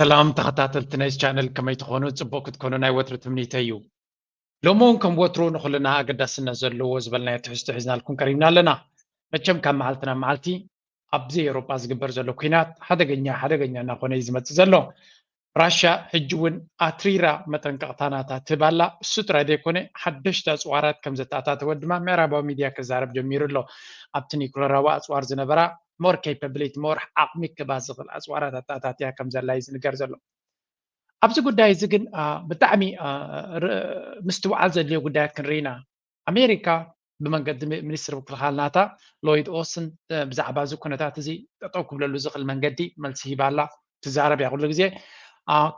ሰላም ተኸታተልቲ ናይዚ ቻነል፣ ከመይ ትኾኑ? ጽቡቕ ክትኮኑ ናይ ወትሩ ትምኒተይ እዩ። ሎሚ እውን ከም ወትሩ ንኹልና ኣገዳስነት ዘለዎ ዝበልናዮ ትሕዝቶ ሒዝናልኩም ቀሪብና ኣለና። መቸም ካብ መዓልቲ ናብ መዓልቲ ኣብዚ ኤውሮጳ ዝግበር ዘሎ ኲናት ሓደገኛ ሓደገኛ እናኾነ እዩ ዝመጽእ ዘሎ። ራሻ ሕጂ እውን ኣትሪራ መጠንቀቕታ ናታ ትህብ ኣላ። እሱ ጥራይ ዘይኮነ ሓደሽቲ ኣጽዋራት ከም ዘተኣታተወት ድማ ምዕራባዊ ሚድያ ክዛረብ ጀሚሩ ኣሎ። ኣብቲ ኒኩለራዊ ኣጽዋር ዝነበራ ሞር ኬፐብሊቲ ሞር ዓቕሚ ክባ ዝኽእል ኣጽዋራት ኣተኣታትያ ከም ዘላ እዩ ዝንገር ዘሎ። ኣብዚ ጉዳይ እዚ ግን ብጣዕሚ ምስትውዓል ዘድልዮ ጉዳያት ክንርኢ ኢና። ኣሜሪካ ብመንገዲ ሚኒስትር ምክልኻል ናታ ሎይድ ኦስትን ብዛዕባ እዚ ኩነታት እዚ ጠጠው ክብለሉ ዝኽእል መንገዲ መልሲ ሂባ ኣላ። ትዛረብ እያ ኩሉ ግዜ።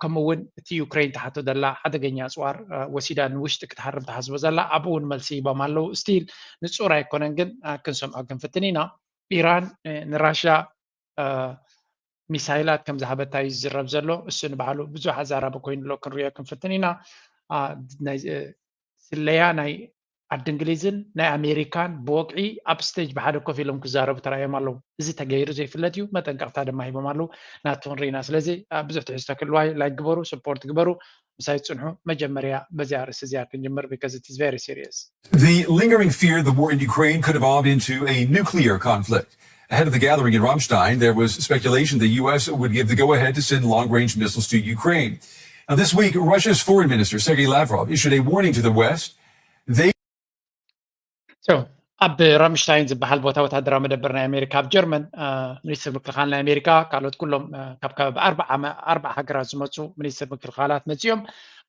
ከምኡ እውን እቲ ዩክሬን ትሓቶ ዘላ ሓደገኛ ኣፅዋር ወሲዳ ንውሽጢ ክትሃርም ትሓስቦ ዘላ ኣብኡ እውን መልሲ ሂቦም ኣለዉ። ስቲል ንፁር ኣይኮነን፣ ግን ክንሰምዖ ክንፍትን ኢና። ኢራን ንራሻ ሚሳይላት ከም ዝሃበታ እዩ ዝዝረብ ዘሎ። እሱ ንባዕሉ ብዙሕ ኣዛራቢ ኮይኑ ኣሎ፣ ክንሪኦ ክንፍትን ኢና። ስለያ ናይ ዓዲ እንግሊዝን ናይ ኣሜሪካን ብወግዒ ኣብ ስቴጅ ብሓደ ኮፍ ኢሎም ክዛረቡ ተራእዮም ኣለዉ። እዚ ተገይሩ ዘይፍለጥ እዩ፣ መጠንቀቕታ ድማ ሂቦም ኣለዉ። ናቱ ክንርኢና። ስለዚ ብዙሕ ትሕዝቶ ክህልዋ ላይክ ግበሩ፣ ስፖርት ግበሩ፣ ምሳይ ጽንሑ። መጀመርያ በዚኣ ርእሲ እዚኣ ክንጅምር because it is very serious. The lingering fear the war in Ukraine could evolve into a nuclear conflict. Ahead of the gathering in Ramstein, there was speculation the U S would give the go ahead to send long range missiles to Ukraine. Now, this week, Russia's foreign minister, Sergei Lavrov, issued a warning to the West. They So, ኣብ ራምሽታይን ዝበሃል ቦታ ወታደራዊ መደበር ናይ ኣሜሪካ ኣብ ጀርመን፣ ሚኒስትር ምክልኻል ናይ ኣሜሪካ፣ ካልኦት ኩሎም ካብ ከባቢ ኣርባዓ ሃገራት ዝመፁ ሚኒስትር ምክልኻላት መፂኦም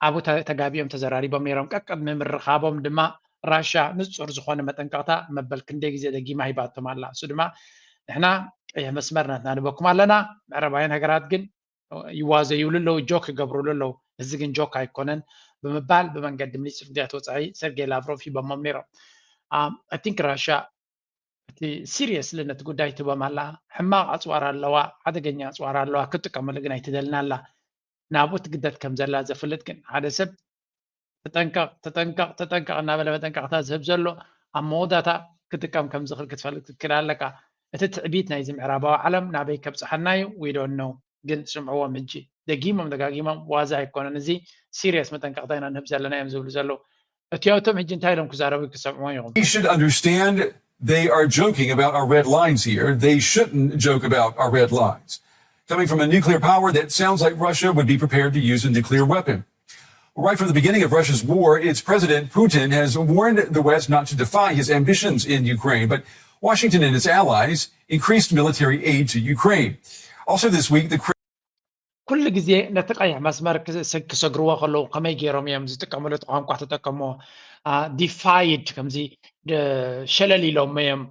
ኣብኡ ተጋቢኦም ተዘራሪቦም ነይሮም። ቀቅድሚ ምርኻቦም ድማ ራሻ ንፁር ዝኾነ መጠንቀቕታ መበል ክንደይ ግዜ ደጊማ ሂባቶም ኣላ። እሱ ድማ ንሕና ቀይሕ መስመር ናትና ንበኩም ኣለና፣ ምዕራባውያን ሃገራት ግን ይዋዘዩሉ ኣለዉ፣ ጆክ ይገብሩሉ ኣለዉ። እዚ ግን ጆክ ኣይኮነን ብምባል ብመንገዲ ሚኒስትር ጉዳያት ወፃኢ ሰርጌይ ላቭሮቭ ሂቦሞም ነይሮም። I think ራሻ እቲ ሲሪየስሊ ነቲ ጉዳይ ትህቦም ኣላ። ሕማቕ ኣፅዋር ኣለዋ፣ ሓደገኛ ኣፅዋር ኣለዋ፣ ክትጥቀመሉ ግን ኣይትደልን ኣላ። ናብኡ ትግደድ ከም ዘላ ዘፍልጥ ግን ሓደ ሰብ ተጠንቀቕ ተጠንቀቕ ተጠንቀቕ እናበለ መጠንቀቕታ ዝህብ ዘሎ ኣብ መወዳእታ ክጥቀም ከም ዝኽእል ክትፈልጥ ክትክእል ኣለካ። እቲ ትዕቢት ናይዚ ምዕራባዊ ዓለም ናበይ ከብፅሓና እዩ? We don't know። ግን ስምዕዎም ሕጂ ደጊሞም ደጋጊሞም ዋዛ ኣይኮነን፣ እዚ ሲሪየስ መጠንቀቕታ ኢና ንህብ ዘለና እዮም ዝብሉ ዘለዉ። እቲኦቶም ሕጂ እንታይ ኢሎም ክዛረቡ ክሰምዕዎም ኢኹም። We should understand they are joking about our red lines here. They shouldn't joke about our red lines. Coming from a nuclear power that sounds like Russia would be prepared to use a nuclear weapon. Right from the beginning of Russia's war, its president, Putin, has warned the West not to defy his ambitions in Ukraine, but Washington and its allies increased military aid to Ukraine. Also this week, the ኩሉ ግዜ ነቲ ቀይሕ መስመር ክሰግርዎ ከለዉ ከመይ ገይሮም እዮም ዝጥቀምሉ? እቲ ቋንቋ ተጠቀምዎ። ዲፋይድ ከምዚ ሸለል ኢሎም እዮም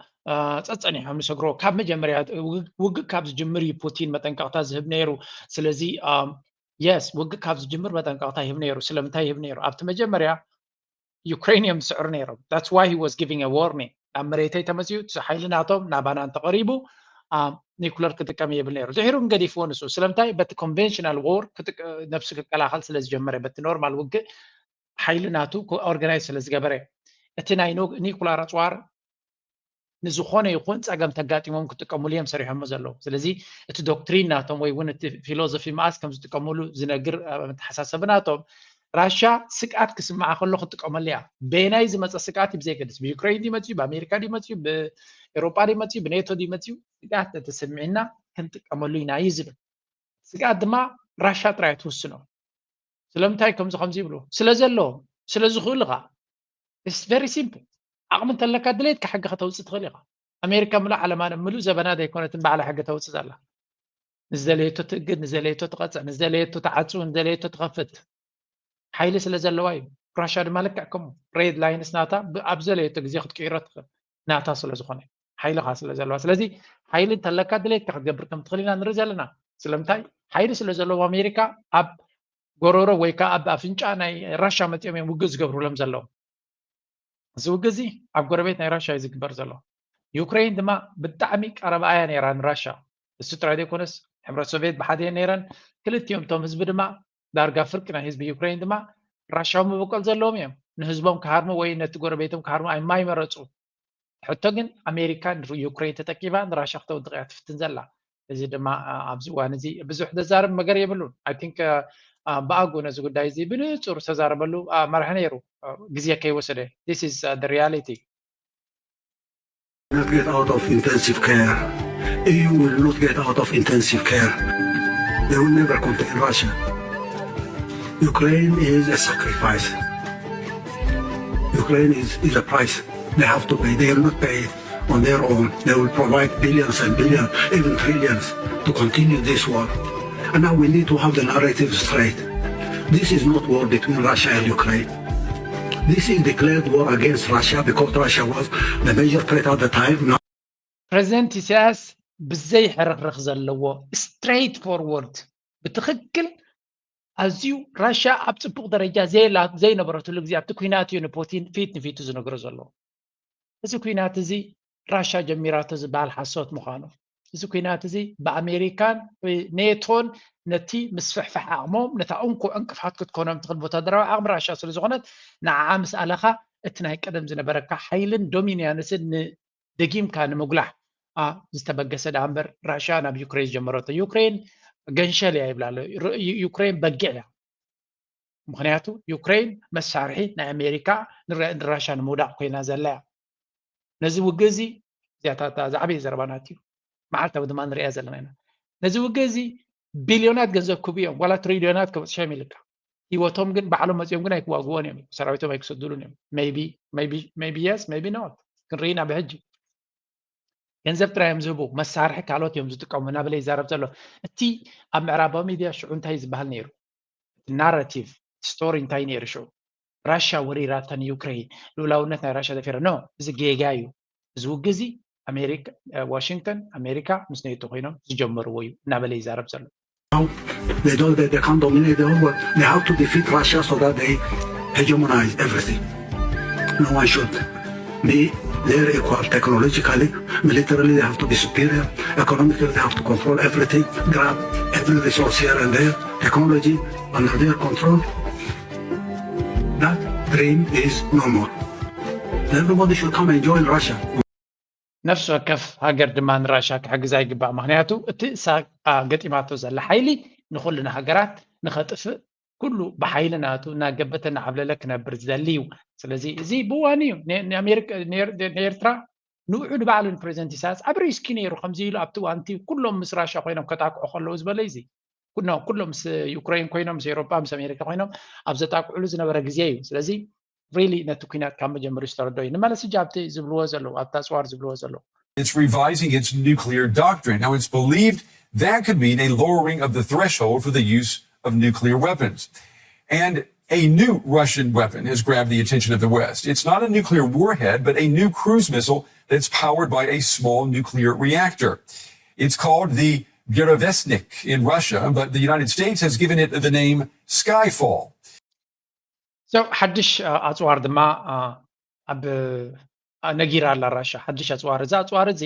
ፀፀኒሖም ዝሰግርዎ። ካብ መጀመርያ ውግእ ካብ ዝጅምር እዩ ፑቲን መጠንቀቕታ ዝህብ ነይሩ። ስለዚ የስ ውግእ ካብ ዝጅምር መጠንቀቕታ ይህብ ነይሩ። ስለምንታይ ይህብ ነይሩ? ኣብቲ መጀመርያ ዩክሬን እዮም ዝስዕሩ ነይሮም። That's why he was giving a warning። ናብ መሬተይ ተመፅዩ እቲ ሓይሊ ናቶም ናባና እንተቐሪቡ ኒኩለር ክጥቀም ይብል ነይሩ። ድሕሩ ግን ገዲፍዎ ንሱ። ስለምንታይ? በቲ ኮንቨንሽናል ዎር ነብሱ ክከላኸል ስለ ዝጀመረ፣ በቲ ኖርማል ውግእ ሓይሊ ናቱ ኦርጋናይዝ ስለ ዝገበረ፣ እቲ ናይ ኒኩላር ኣፅዋር ንዝኾነ ይኹን ፀገም ተጋጢሞም ክጥቀሙሉ እዮም ሰሪሖሞ ዘለዉ። ስለዚ እቲ ዶክትሪን ናቶም ወይ እውን እቲ ፊሎዞፊ መኣስ ከም ዝጥቀሙሉ ዝነግር ኣተሓሳሰቢ ናቶም ራሻ ስግኣት ክስምዓ ከሎ ክትጥቀመሉ እያ። በየናይ ዝመፀ ስግኣት እዩ ብዘይገድስ፣ ብዩክሬን ድዩ መፅዩ፣ ብኣሜሪካ ድዩ መፅዩ፣ ብኤሮጳ ድዩ መፅዩ፣ ብኔቶ ድዩ መፅዩ፣ ስግኣት ተተሰሚዕና ክንጥቀመሉ ኢና እዩ ዝብል። ስግኣት ድማ ራሻ ጥራይ ትውስኖ። ስለምንታይ ከምዚ ከምዚ ይብሉ? ስለ ዘለዎም፣ ስለ ዝኽእሉ ኸዓ። It's very simple። ዓቕሚ እንተለካ ድሌትካ ሕጊ ከተውፅእ ትኽእል ኢኻ። ኣሜሪካ ምሉእ ዓለማ ምሉእ ዘበና ዘይኮነትን ባዕላ ሕጊ ተውፅእ ዘላ። ንዝደለየቶ ትእግድ፣ ንዝደለየቶ ትቐፅዕ፣ ንዝደለየቶ ትዓፅው፣ ንዝደለየቶ ትኸፍት። ሓይሊ ስለ ዘለዋ እዩ። ራሻ ድማ ልክዕ ከምኡ ሬድ ላይንስ ናታ ኣብ ዘደለየቶ ግዜ ክትቅይሮ ትኽእል ናታ ስለ ዝኾነ ሓይልኻ ስለ ዘለዋ። ስለዚ ሓይሊ እንተለካ ድሌትካ ክትገብር ከም ትኽእል ኢና ንርኢ ዘለና። ስለምንታይ? ሓይሊ ስለ ዘለዎም ኣሜሪካ ኣብ ጎሮሮ ወይ ከዓ ኣብ ኣፍንጫ ናይ ራሻ መፂኦም እዮም ውግእ ዝገብሩሎም ዘለዉ። እዚ ውግእ እዚ ኣብ ጎረቤት ናይ ራሻ እዩ ዝግበር ዘሎ። ዩክሬን ድማ ብጣዕሚ ቀረባኣ እያ ነይራ ንራሻ። እሱ ጥራይ ዘይኮነስ ሕብረት ሶቪየት ብሓደ እየን ነይረን። ክልቲኦም እቶም ህዝቢ ድማ ዳርጋ ፍርቂ ናይ ህዝቢ ዩክሬን ድማ ራሻዊ መበቆል ዘለዎም እዮም። ንህዝቦም ክሃርሙ ወይ ነቲ ጎረቤቶም ክሃርሙ ኣይማይመረፁ። ሕቶ ግን ኣሜሪካ ንዩክሬን ተጠቂማ ንራሻ ክተውድቕ እያ ትፍትን ዘላ። እዚ ድማ ኣብዚ እዋን እዚ ብዙሕ ዘዛርብ ነገር የብሉን። I think ብኣጉ ነዚ ጉዳይ እዚ ብንጹር ዝተዛረበሉ መርሒ ነይሩ፣ ግዜ ከይወሰደ። This is the reality. Not get out of intensive care. E U will not get out of intensive care. They will never contain Russia. Ukraine is a sacrifice. Ukraine is, is a price they have to pay. They will not pay it on their own. They will provide billions and billions, even trillions, to continue this war. And now we need to have the narrative straight. This is not war between Russia and Ukraine. This is declared war against Russia because Russia was the major threat at the time. Now ፕሬዚደንት ኢሳያስ ብዘይ ሕርኽርኽ ዘለዎ straight forward ብትኽክል ኣዝዩ ራሻ ኣብ ፅቡቕ ደረጃ ዘይላ- ዘይነበረትሉ ግዜ ኣብቲ ኩናት እዩ ንፑቲን ፊት ንፊቱ ዝነግሮ ዘለዎ። እዚ ኩናት እዚ ራሻ ጀሚራቶ ዝበሃል ሓሶት ምዃኑ፣ እዚ ኩናት እዚ ብኣሜሪካን ብኔቶን ነቲ ምስፍሕፋሕ ዓቕሞም ነታ እንኮ ዕንቅፋት ክትኮኖም ትኽእል ወታደራዊ ዓቕሚ ራሻ ስለ ዝኾነት ንዓዓ ምስ ኣለኻ እቲ ናይ ቀደም ዝነበረካ ሓይልን ዶሚንያንስን ደጊምካ ንምጉላሕ ዝተበገሰ ደኣ እምበር ራሽያ ናብ ዩክሬን ዝጀመረቶ ዩክሬን ገንሸል እያ ይብላ ኣሎ። ዩክሬን በጊዕ እያ። ምክንያቱ ዩክሬን መሳርሒ ናይ ኣሜሪካ ንራሽያ ንምውዳቕ ኮይና ዘላ እያ። ነዚ ውግእ እዚ እዚኣታ ዝዓበየ ዘረባናት እዩ። መዓልታዊ ድማ ንሪኣ ዘለና ኢና። ነዚ ውግእ እዚ ቢልዮናት ገንዘብ ክቡ እዮም ዋላ ትሪልዮናት ክበፅሖም ኢልካ ህይወቶም ግን ባዕሎም መፂኦም ግን ኣይክዋግዎን እዮም። ሰራዊቶም ኣይክሰዱሉን እዮም። Maybe yes, maybe not፣ ክንርኢ ኢና ብሕጂ። ገንዘብ ጥራይ እዮም ዝህቡ፣ መሳርሒ ካልኦት እዮም ዝጥቀሙ እናበለ ይዛረብ ዘሎ። እቲ ኣብ ምዕራባዊ ሚድያ ሽዑ እንታይ ዝበሃል ነይሩ? ናራቲቭ ስቶሪ እንታይ ነይሩ ሽዑ? ራሻ ወሪራታ ንዩክሬን፣ ልኡላውነት ናይ ራሻ ደፊራ። ኖ፣ እዚ ጌጋ እዩ። እዚ ውግእ እዚ ኣሜሪካ፣ ዋሽንግተን፣ ኣሜሪካ ምስ ኔቶ ኮይኖም ዝጀመርዎ እዩ እናበለ ይዛረብ ዘሎ። They don't, they, they can't dominate the whole world. They have to defeat Russia so that they hegemonize everything. No one should be their equal technologically, militarily they have to be superior, economically they have to control everything, grab every resource here and there, technology under their control. That dream is no more. Everybody should come and join Russia. ነፍሲ ወከፍ ሃገር ድማ ንራሻ ክሕግዛ ይግባእ። ምክንያቱ እቲ እሳ ገጢማቶ ዘላ ሓይሊ ንኩልና ሃገራት ንኸጥፍእ ኩሉ ብሓይሊ ናቱ እናገበተ እናዓብለለ ክነብር ዝደሊ እዩ። ስለዚ እዚ ብዋን እዩ። ንኤርትራ ንውዑ ንባዕሉ ንፕሬዚደንት ኢሳያስ ዓብ ሪስኪ ነይሩ። ከምዚ ኢሉ ኣብቲ ዋንቲ ኩሎም ምስ ራሻ ኮይኖም ከጣቅዑ ከለዉ ዝበለ እዚ ኩሎም ምስ ዩክሬን ኮይኖም ምስ ኤሮጳ ምስ ኣሜሪካ ኮይኖም ኣብ ዘጣቅዕሉ ዝነበረ ግዜ እዩ። ስለዚ ሪሊ ነቲ ኩናት ካብ መጀመሪኡ ዝተረዶ እዩ። ንመለስ እጂ ኣብቲ ዝብልዎ ዘለዉ ኣብቲ ኣፅዋር ዝብልዎ ዘለዉ It's revising its nuclear doctrine. Now, it's believed that could mean a lowering of the threshold for the use of nuclear weapons. And a new Russian weapon has grabbed the attention of the West. It's not a nuclear warhead, but a new cruise missile that's powered by a small nuclear reactor. It's called the Burevestnik in Russia, but the United States has given it the name Skyfall. So ሓድሽ ኣፅዋር ድማ ኣብ ነጊራ ኣላ ራሻ። ሓድሽ ኣፅዋር፣ እዚ ኣፅዋር እዚ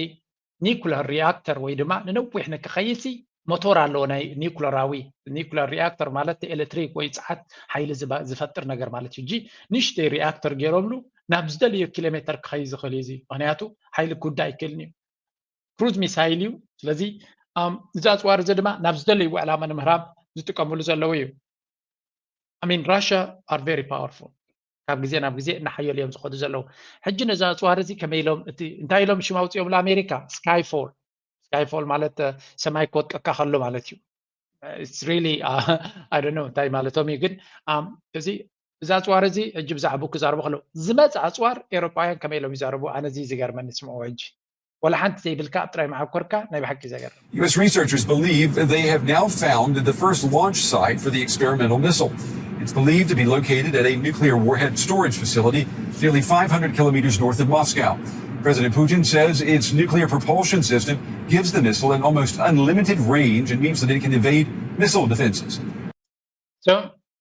ኒኩለር ሪኣክተር ወይ ድማ ንነዊሕ ንክኸይሲ ሞቶር ኣለዎ። ናይ ኒኩለራዊ ኒኩለር ሪኣክተር ማለት ኤሌክትሪክ ወይ ፀዓት ሓይሊ ዝፈጥር ነገር ማለት እዩ። እጂ ንእሽተይ ሪኣክተር ገይሮምሉ ናብ ዝደለዮ ኪሎ ሜትር ክኸይ ዝኽእል እዩ። እዚ ምክንያቱ ሓይሊ ክውዳእ ኣይክእልን እዩ። ክሩዝ ሚሳይል እዩ። ስለዚ እዚ ኣፅዋር እዚ ድማ ናብ ዝደለይዎ ዕላማ ንምህራም ዝጥቀምሉ ዘለዉ እዩ። I mean Russia are very powerful። ካብ ግዜ ናብ ግዜ እናሓየሉ እዮም ዝኸዱ ዘለዉ። ሕጂ ነዚ ኣፅዋር እዚ ከመይ ኢሎም እቲ እንታይ ኢሎም ሽም ኣውፅኦምሉ ኣሜሪካ? Skyfall። Skyfall ማለት ሰማይ ክወጥቀካ ከሎ ማለት እዩ። It's really I don't know እንታይ ማለቶም እዩ። ግን እዚ እዚ ኣፅዋር እዚ ሕጂ ብዛዕባኡ ክዛረቡ ከለዉ ዝመፅእ ኣፅዋር ኤሮጳውያን ከመይ ኢሎም ይዛረቡ? ኣነ እዚ ዝገርመኒ ስምዕዎ ሕጂ ወላ ሓንቲ ዘይብልካ ኣብ ጥራይ መዓኮርካ ናይ ብሓቂ ዘገርም። U S researchers believe they have now found the first launch site for the experimental missile. It's believed to be located at a nuclear warhead storage facility nearly five hundred kilometers north of Moscow. President Putin says its nuclear propulsion system gives the missile an almost unlimited range and means that it can evade missile defenses. So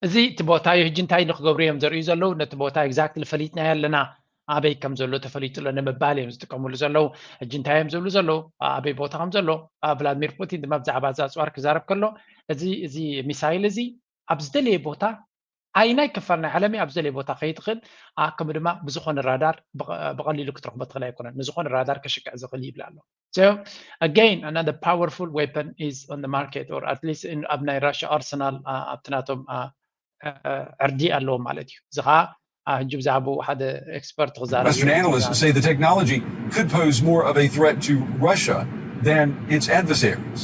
እዚ እቲ ቦታ እዩ። ሕጂ እንታይ ንክገብሩ እዮም ዘርእዩ ዘለዉ? ነቲ ቦታ exactly ፈሊጥናዮ ኣለና፣ ኣበይ ከም ዘሎ ተፈሊጡ ኣሎ ንምባል እዮም ዝጥቀምሉ ዘለዉ። ሕጂ እንታይ እዮም ዝብሉ ዘለዉ? ኣበይ ቦታ ከም ዘሎ። ቭላድሚር ፑቲን ድማ ብዛዕባ እዚ ኣፅዋር ክዛረብ ከሎ እዚ እዚ ሚሳይል እዚ ኣብ ዝደለየ ቦታ ኣይናይ ክፋል ናይ ዓለም ኣብ ዘለ ቦታ ከይትኽእል ኣከም ድማ ብዝኾነ ራዳር ብቐሊሉ ክትረኽቦ ትኽእል ኣይኮነን። ንዝኾነ ራዳር ከሽክዕ ዝኽእል ይብል ኣሎ። So again, another powerful weapon is on the market, or at least ኣብ ናይ ራሽያ ኣርሰናል ኣብቲ ናቶም ዕርዲ ኣለዎ ማለት እዩ። እዚ ከዓ ሕጂ ብዛዕባኡ ሓደ ኤክስፐርት ክዛረብ። Western analysts say the technology could pose more of a threat to Russia than its adversaries.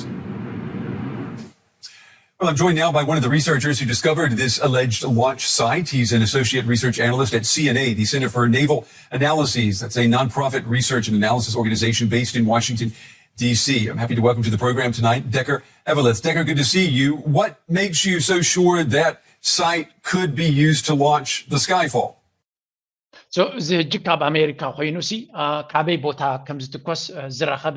Well, I'm joined now by one of the researchers who discovered this alleged launch site. He's an associate research analyst at C N A, the Center for Naval Analyses. That's a nonprofit research and analysis organization based in Washington, D C. I'm happy to welcome to the program tonight Decker Eveleth. Decker, good to see you. What makes you so sure that site could be used to launch the Skyfall? So እዚ ሕጂ ካብ ኣሜሪካ ኮይኑ ሲ ካበይ ቦታ ከም ዝትኮስ ዝረኸበ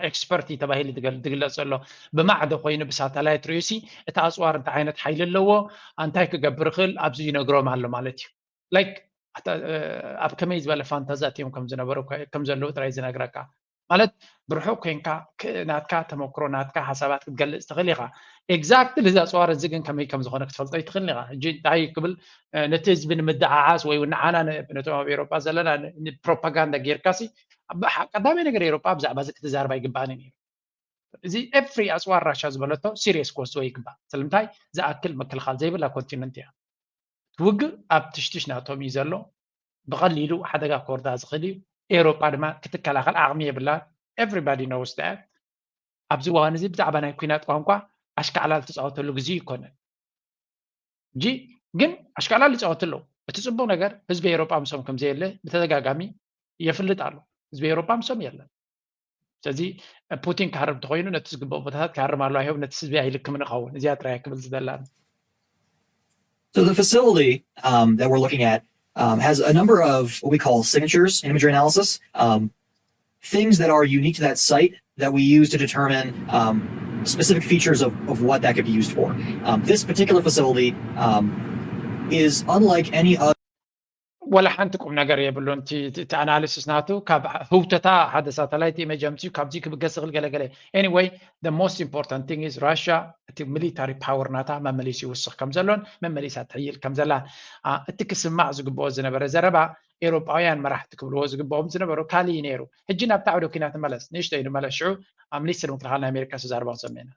ኤክስፐርት እዩ ተባሂሉ ዝግለጽ ዘሎ። ብማዕዶ ኮይኑ ብሳተላይት ርእዩ ሲ እቲ ኣፅዋር እንታይ ዓይነት ሓይሊ ኣለዎ፣ እንታይ ክገብር ይኽእል ኣብዚ ይነግሮም ኣሎ ማለት እዩ። ላይክ ኣብ ከመይ ዝበለ ፋንታዛት እዮም ከም ዝነበሩ ከም ዘለዉ ጥራይ ዝነግረካ። ማለት ብርሑቕ ኮይንካ ናትካ ተመክሮ ናትካ ሓሳባት ክትገልፅ ትኽእል ኢኻ። ኤግዛክትሊ እዚ ኣፅዋር እዚ ግን ከመይ ከም ዝኾነ ክትፈልጦ ይትኽእል ኢኻ። ሕጂ እንታይ ክብል ነቲ ህዝቢ ንምድዓዓስ ወይ ንዓና ነቶም ኣብ ኤሮጳ ዘለና ፕሮፓጋንዳ ጌርካሲ ቀዳማይ ነገር ኤሮጳ ብዛዕባ እዚ ክትዛረብ ኣይግባእን ነይሩ። እዚ ኤፍሪ ኣፅዋር ራሻ ዝበለቶ ሲሪየስ ክወስድዎ ይግባእ። ስለምንታይ ዝኣክል ምክልኻል ዘይብላ ኮንቲነንት እያ። ትውግእ ኣብ ትሽትሽ ናቶም እዩ ዘሎ። ብቐሊሉ ሓደጋ ክወርዳ ዝኽእል እዩ። ኤውሮጳ ድማ ክትከላኸል ዓቕሚ የብላን። Everybody knows that። ኣብዚ እዋን እዚ ብዛዕባ ናይ ኩናት ቋንቋ ኣሽካዕላል ትፃወተሉ ግዜ ይኮነን። ሕጂ ግን ኣሽካዕላል ይፃወቱ ኣለዉ። እቲ ፅቡቅ ነገር ህዝቢ ኤውሮጳ ምሶም ከም ዘየለ ብተደጋጋሚ የፍልጥ ኣሎ። ህዝቢ ኤውሮጳ ምሶም የለን። ስለዚ ፑቲን ክሃርም እንተኮይኑ ነቲ ዝግበኦ ቦታታት ክሃርም ኣሎ። ኣይሆብ ነቲ ህዝቢ ኣይልክምን እኸውን። እዚኣ ጥራይ ክብል ዝደላኒ። So the facility um, that we're looking at um, has a number of what we call signatures, imagery analysis, um, things that are unique to that site that we use to determine um, specific features of, of what that could be used for. Um, this particular facility um, is unlike any other. ወላ ሓንቲ ቁም ነገር የብሉን። እቲ ኣናሊሲስ ናቱ ካብ ህውተታ ሓደ ሳተላይት ኢሜጅ ኣምፅኡ ካብዚ ክብገስ ዝኽእል ገለገለ። Anyway, the most important thing is Russia እቲ ሚሊታሪ ፓወር ናታ መመሊስ ይውስኽ ከም ዘሎን መመሊሳ ትሕይል ከም ዘላን እቲ ክስማዕ ዝግብኦ ዝነበረ ዘረባ ኤውሮጳውያን መራሕቲ ክብልዎ ዝግብኦም ዝነበሩ ካልእ እዩ ነይሩ። ሕጂ ናብቲ ዓውደ ኲናት ንመለስ፣ ንእሽተይ ንመለስ። ሽዑ ሚኒስትር ምክልኻል ናይ ኣሜሪካ ዝተዛረቦ ሰሚዕና።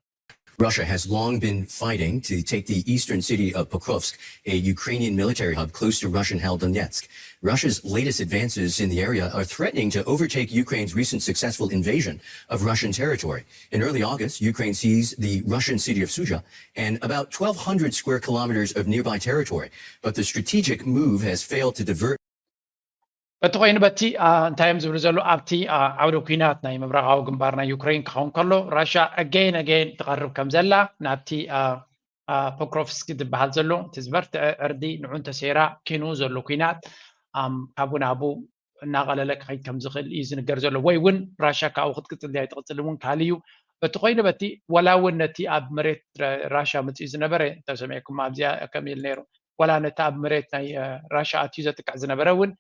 Russia has long been fighting to take the eastern city of Pokrovsk, a Ukrainian military hub close to Russian held Donetsk. Russia's latest advances in the area are threatening to overtake Ukraine's recent successful invasion of Russian territory. In early August, Ukraine seized the Russian city of Sudzha and about twelve hundred square kilometers of nearby territory, but the strategic move has failed to divert በቲ ኮይኑ በቲ እንታይ እዮም ዝብሉ ዘለዉ ኣብቲ ዓውደ ኲናት ናይ ምብራቓዊ ግንባር ናይ ዩክሬን ክኸውን ከሎ ራሽያ again again ትቐርብ ከም ዘላ ናብቲ ፖክሮቭስኪ ዝበሃል ዘሎ እቲ ዝበርትዐ ዕርዲ ንዑ እንተሰይራ ኪኑ ዘሎ ኲናት ካብኡ ናብኡ እናቐለለ ክኸይድ ከም ዝኽእል እዩ ዝንገር ዘሎ። ወይ እውን ራሽያ ካብኡ ክትቅፅል ድያ ኣይትቕፅል እውን ካልእ እዩ። በቲ ኮይኑ በቲ ወላ እውን ነቲ ኣብ መሬት ራሽያ መፅኡ ዝነበረ እንተሰሚዕኩም ኣብዚኣ ከም ኢሉ ነይሩ ወላ ነቲ ኣብ መሬት ናይ ራሽያ ኣትዩ ዘጥቅዕ ዝነበረ እውን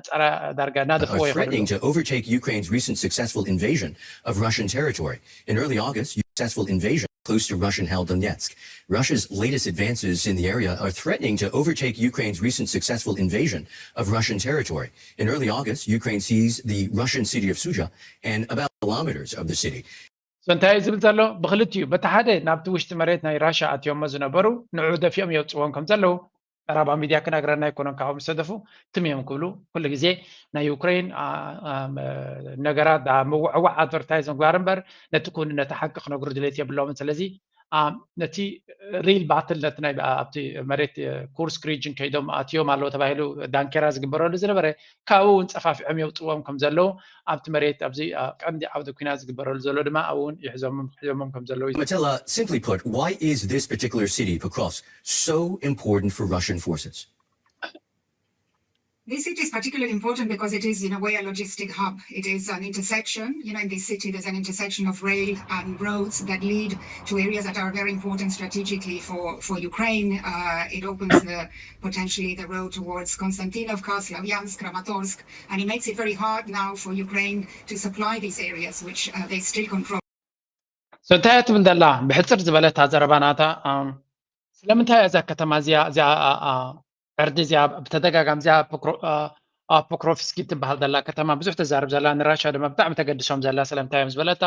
ጸረ ዳርጋ እናደፍዎ ይኸዱ threatening to overtake Ukraine's recent successful invasion of Russian territory. In early August, successful invasion close to Russian held Donetsk. Russia's latest advances in the area are threatening to overtake Ukraine's recent successful invasion of Russian territory. In early August, Ukraine seized the Russian city of Sudzha and about kilometers of the city. So እንታይ እዩ ዝብል ዘሎ? ብክልቲኡ በቲ ሓደ ናብቲ ውሽጢ መሬት ናይ ራሽያ ኣትዮሞ ዝነበሩ ንዑ ደፊኦም የውፅዎም ከም ዘለዉ ምዕራባዊ ሚድያ ክነግረና ኣይኮነን። ካብኦም ዝተደፉ ትም እዮም ክብሉ ኩሉ ግዜ ናይ ዩክሬን ነገራት ምውዕዋዕ ኣድቨርታይዝ ምግባር እምበር ነቲ ክውንነቲ ሓቂ ክነግሩ ድሌት የብሎምን። ስለዚ ነቲ ሪል ባትል ነቲ ናይ ኣብቲ መሬት ኩርስክ ሪጅን ከይዶም ኣትዮም ኣለዉ ተባሂሉ ዳንኬራ ዝግበረሉ ዝነበረ ካብኡ እውን ፀፋፊዖም የውፅዎም ከም ዘለዉ ኣብቲ መሬት ኣብዚ ቀንዲ ዓውደ ኲናት ዝግበረሉ ዘሎ ድማ ኣብኡ እውን ይሕዞሞም ክሕዞሞም ከም ዘለዉ እዩ። Matela, simply put, why is this particular city, Pokrovsk, so important for Russian forces? This city is particularly important because it is, in a way, a logistic hub. It is an intersection. You know, in this city, there's an intersection of rail and roads that lead to areas that are very important strategically for, for Ukraine. Uh, it opens the, potentially the road towards Konstantinovka, Slavyansk, Kramatorsk, and it makes it very hard now for Ukraine to supply these areas, which uh, they still control. So እንታይ ትብል ዘላ ብሕፅር ዝበለታ ዘረባ ናታ ስለምንታይ እያ እዛ ከተማ እዚኣ እዚኣ አ- አ- ዕርዲ እዚኣ ብተደጋጋሚ እዚኣ ፖክሮ- አ- አ- ፖክሮቭስኪ ትበሃል ዘላ ከተማ ብዙሕ ተዛርብ ዘላ፣ ንራሻ ድማ ብጣዕሚ ተገድሶም ዘላ ስለምንታይ እዮም ዝበለታ፣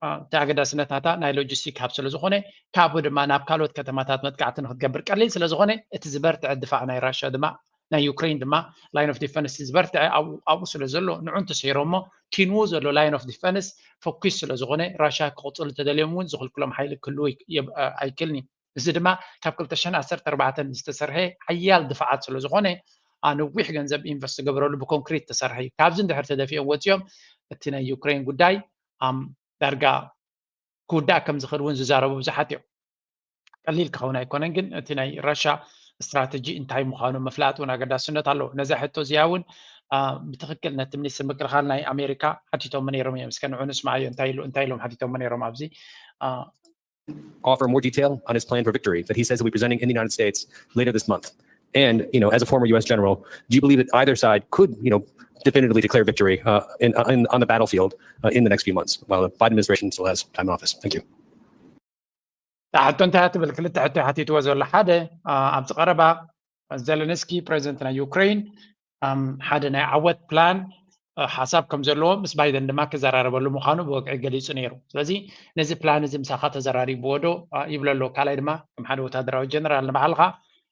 አ፣ እቲ ኣገዳስነት ናታ ናይ ሎጂስቲክ ሃብ ስለ ዝኾነ፣ ካብኡ ድማ ናብ ካልኦት ከተማታት መጥቃዕቲ ንክትገብር ቀሊል ስለ ዝኾነ፣ እቲ ዝበርትዐ ድፋዕ ናይ ራሻ ድማ ናይ ዩክሬን ድማ line of defense ዝበርትዐ ኣብኡ ኣብኡ ስለ ዘሎ፣ ንዑ እንተሰይሮሞ፣ ኪንዎ ዘሎ line of defense focus ስለ ዝኾነ፣ ራሻ ክቕፅሉ ተደልዮም እውን ዝኽልክሎም ሓይሊ ክህልዎ ይክ- የብ- አ- ኣይክእልን እዩ። እዚ ድማ ካብ ክልተ ሽሕን ዓሰርተ ኣርባዕተን ዝተሰርሐ ሓያል ድፋዓት ስለ ዝኾነ፣ አ፣ ነዊሕ ገንዘብ ኢንቨስት ዝገበረሉ ብኮንክሪት ተሰርሐ እዩ። ካብዚ እንድሕር ተደፊኦም ወፂኦም፣ እቲ ናይ ዩክሬን ጉዳይ ኣም ዳርጋ ክውዳእ ከም ዝኽእል እውን ዝዛረቡ ብዙሓት እዮም። ቀሊል ክኸውን ኣይኮነን፣ ግን እቲ ናይ ራሻ ስትራተጂ እንታይ ምዃኑ ምፍላጥ እውን ኣገዳስነት ኣለዎ። ነዛ ሕቶ እዚኣ እውን አ፣ ብትኽክል ነቲ ሚኒስትር ምክልኻል ናይ ኣሜሪካ ሓቲቶሞ ነይሮም እዮም። እስከ ንዑ ንስማዓዮ፣ እንታይ ኢሉ እንታይ ኢሎም ሓቲቶሞ ነይሮም ኣብዚ አ፣ offer more detail on his plan for victory that he says he'll be presenting in the United States later this month? And you know, as a former U S general, do you believe that either side could, you know, definitively declare victory uh, in, in on the battlefield uh, in the next few months while the Biden administration still has time in office? Thank you. ሕቶ እንታይ ትብል? ክልተ ሕቶ ሓቲትዎ ዘሎ ሓደ አ፣ ኣብዚ ቀረባ ዘለንስኪ ፕሬዚደንት ናይ ዩክሬን ኣም፣ ሓደ ናይ ዓወት ፕላን አ፣ ሓሳብ ከም ዘለዎ ምስ ባይደን ድማ ክዘራረበሉ ምዃኑ ብወግዒ ገሊጹ ነይሩ። ስለዚ ነዚ ፕላን እዚ ምሳኻ ተዘራሪብዎ ዶ አ፣ ይብሎ ኣሎ። ካልኣይ ድማ ከም ሓደ ወታደራዊ ጀነራል ንባዕልኻ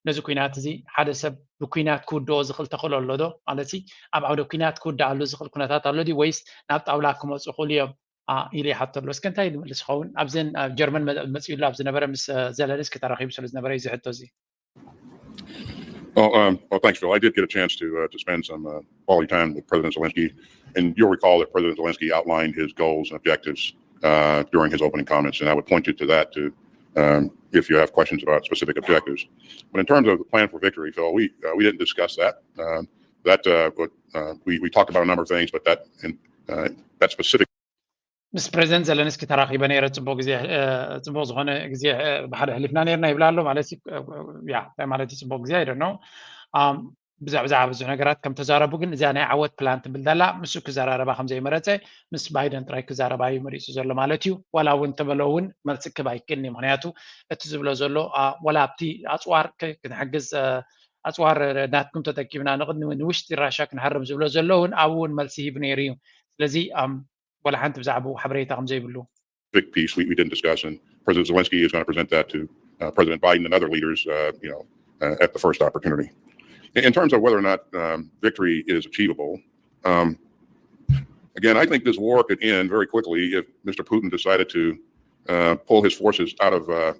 ነዚ ኩናት እዚ ሓደ ሰብ ብኩናት ክውድኦ ዝኽእል ተኽእሎ ኣሎ ዶ? ማለት ሲ ኣብ ዓውደ ኩናት ክውድኣሉ ዝኽእል ኩነታት ኣሎ ድዩ ወይስ ናብ ጣውላ ክመፁ ይኽእሉ እዮም አ፣ ኢሉ ይሓቶ ኣሎ። እስከ እንታይ ኢሉ መልስ ይኸውን? ኣብዘን ኣብ ጀርመን መ- መፂኡ ኣሎ ኣብ ዝነበረ ምስ አ፣ ዘለንስኪ ተራኺቡ ስለ ዝነበረ እዩ ዝሕቶ እዚ። Oh, um, well, thanks, Phil. I did get a chance to uh, to spend some uh, quality time with President Zelensky, and you'll recall that President Zelensky outlined his goals and objectives uh, during his opening comments, and I would point you to that to um, if you have questions about specific objectives. But in terms of the plan for victory, Phil, we uh, we didn't discuss that. Um, that uh, but, uh, we we talked about a number of things, but that and uh, that specific ምስ ፕሬዚደንት ዘለንስኪ ተራኺበ ነይረ። ፅቡቅ ግዜ እ፣ ፅቡቅ ዝኾነ ግዜ እ፣ ብሓደ ሕሊፍና ነርና ይብላ ኣሎ ማለት እዩ። እ፣ ያ እንታይ ማለት እዩ? ፅቡቅ ግዜ ኣይደ ነው ብዛዕ ብዛዕባ ብዙሕ ነገራት ከም ተዛረቡ፣ ግን እዚኣ ናይ ዓወት ፕላን ትብል ዘላ ምስ ክዘራረባ ከም ዘይመረፀ ምስ ባይደን ጥራይ ክዛረባ እዩ መሪፁ ዘሎ ማለት እዩ። ዋላ እውን ተበሎ እውን መልሲ ክብ ኣይክእልን እዩ። ምክንያቱ እቲ ዝብሎ ዘሎ አ፣ ዋላ ኣብቲ ኣፅዋር ክ- ክንሕግዝ አ፣ ኣፅዋር ናትኩም ተጠቂምና ንቅድሚ ንውሽጢ ራሻ ክንሃርም ዝብሎ ዘሎ እውን ኣብኡ እውን መልሲ ሂብ ነይሩ እዩ። ስለዚ ኣም፣ ዋላ ሓንቲ ብዛዕባኡ ሓበሬታ ከም ዘይብሉ specific piece we, we didn't discuss, and President Zelensky is going to present that to uh, President Biden and other leaders, uh, you know, uh, at the first opportunity. In in terms of whether or not um, victory is achievable, um, again, I think this war could end very quickly if Mister Putin decided to uh, pull his forces out of uh,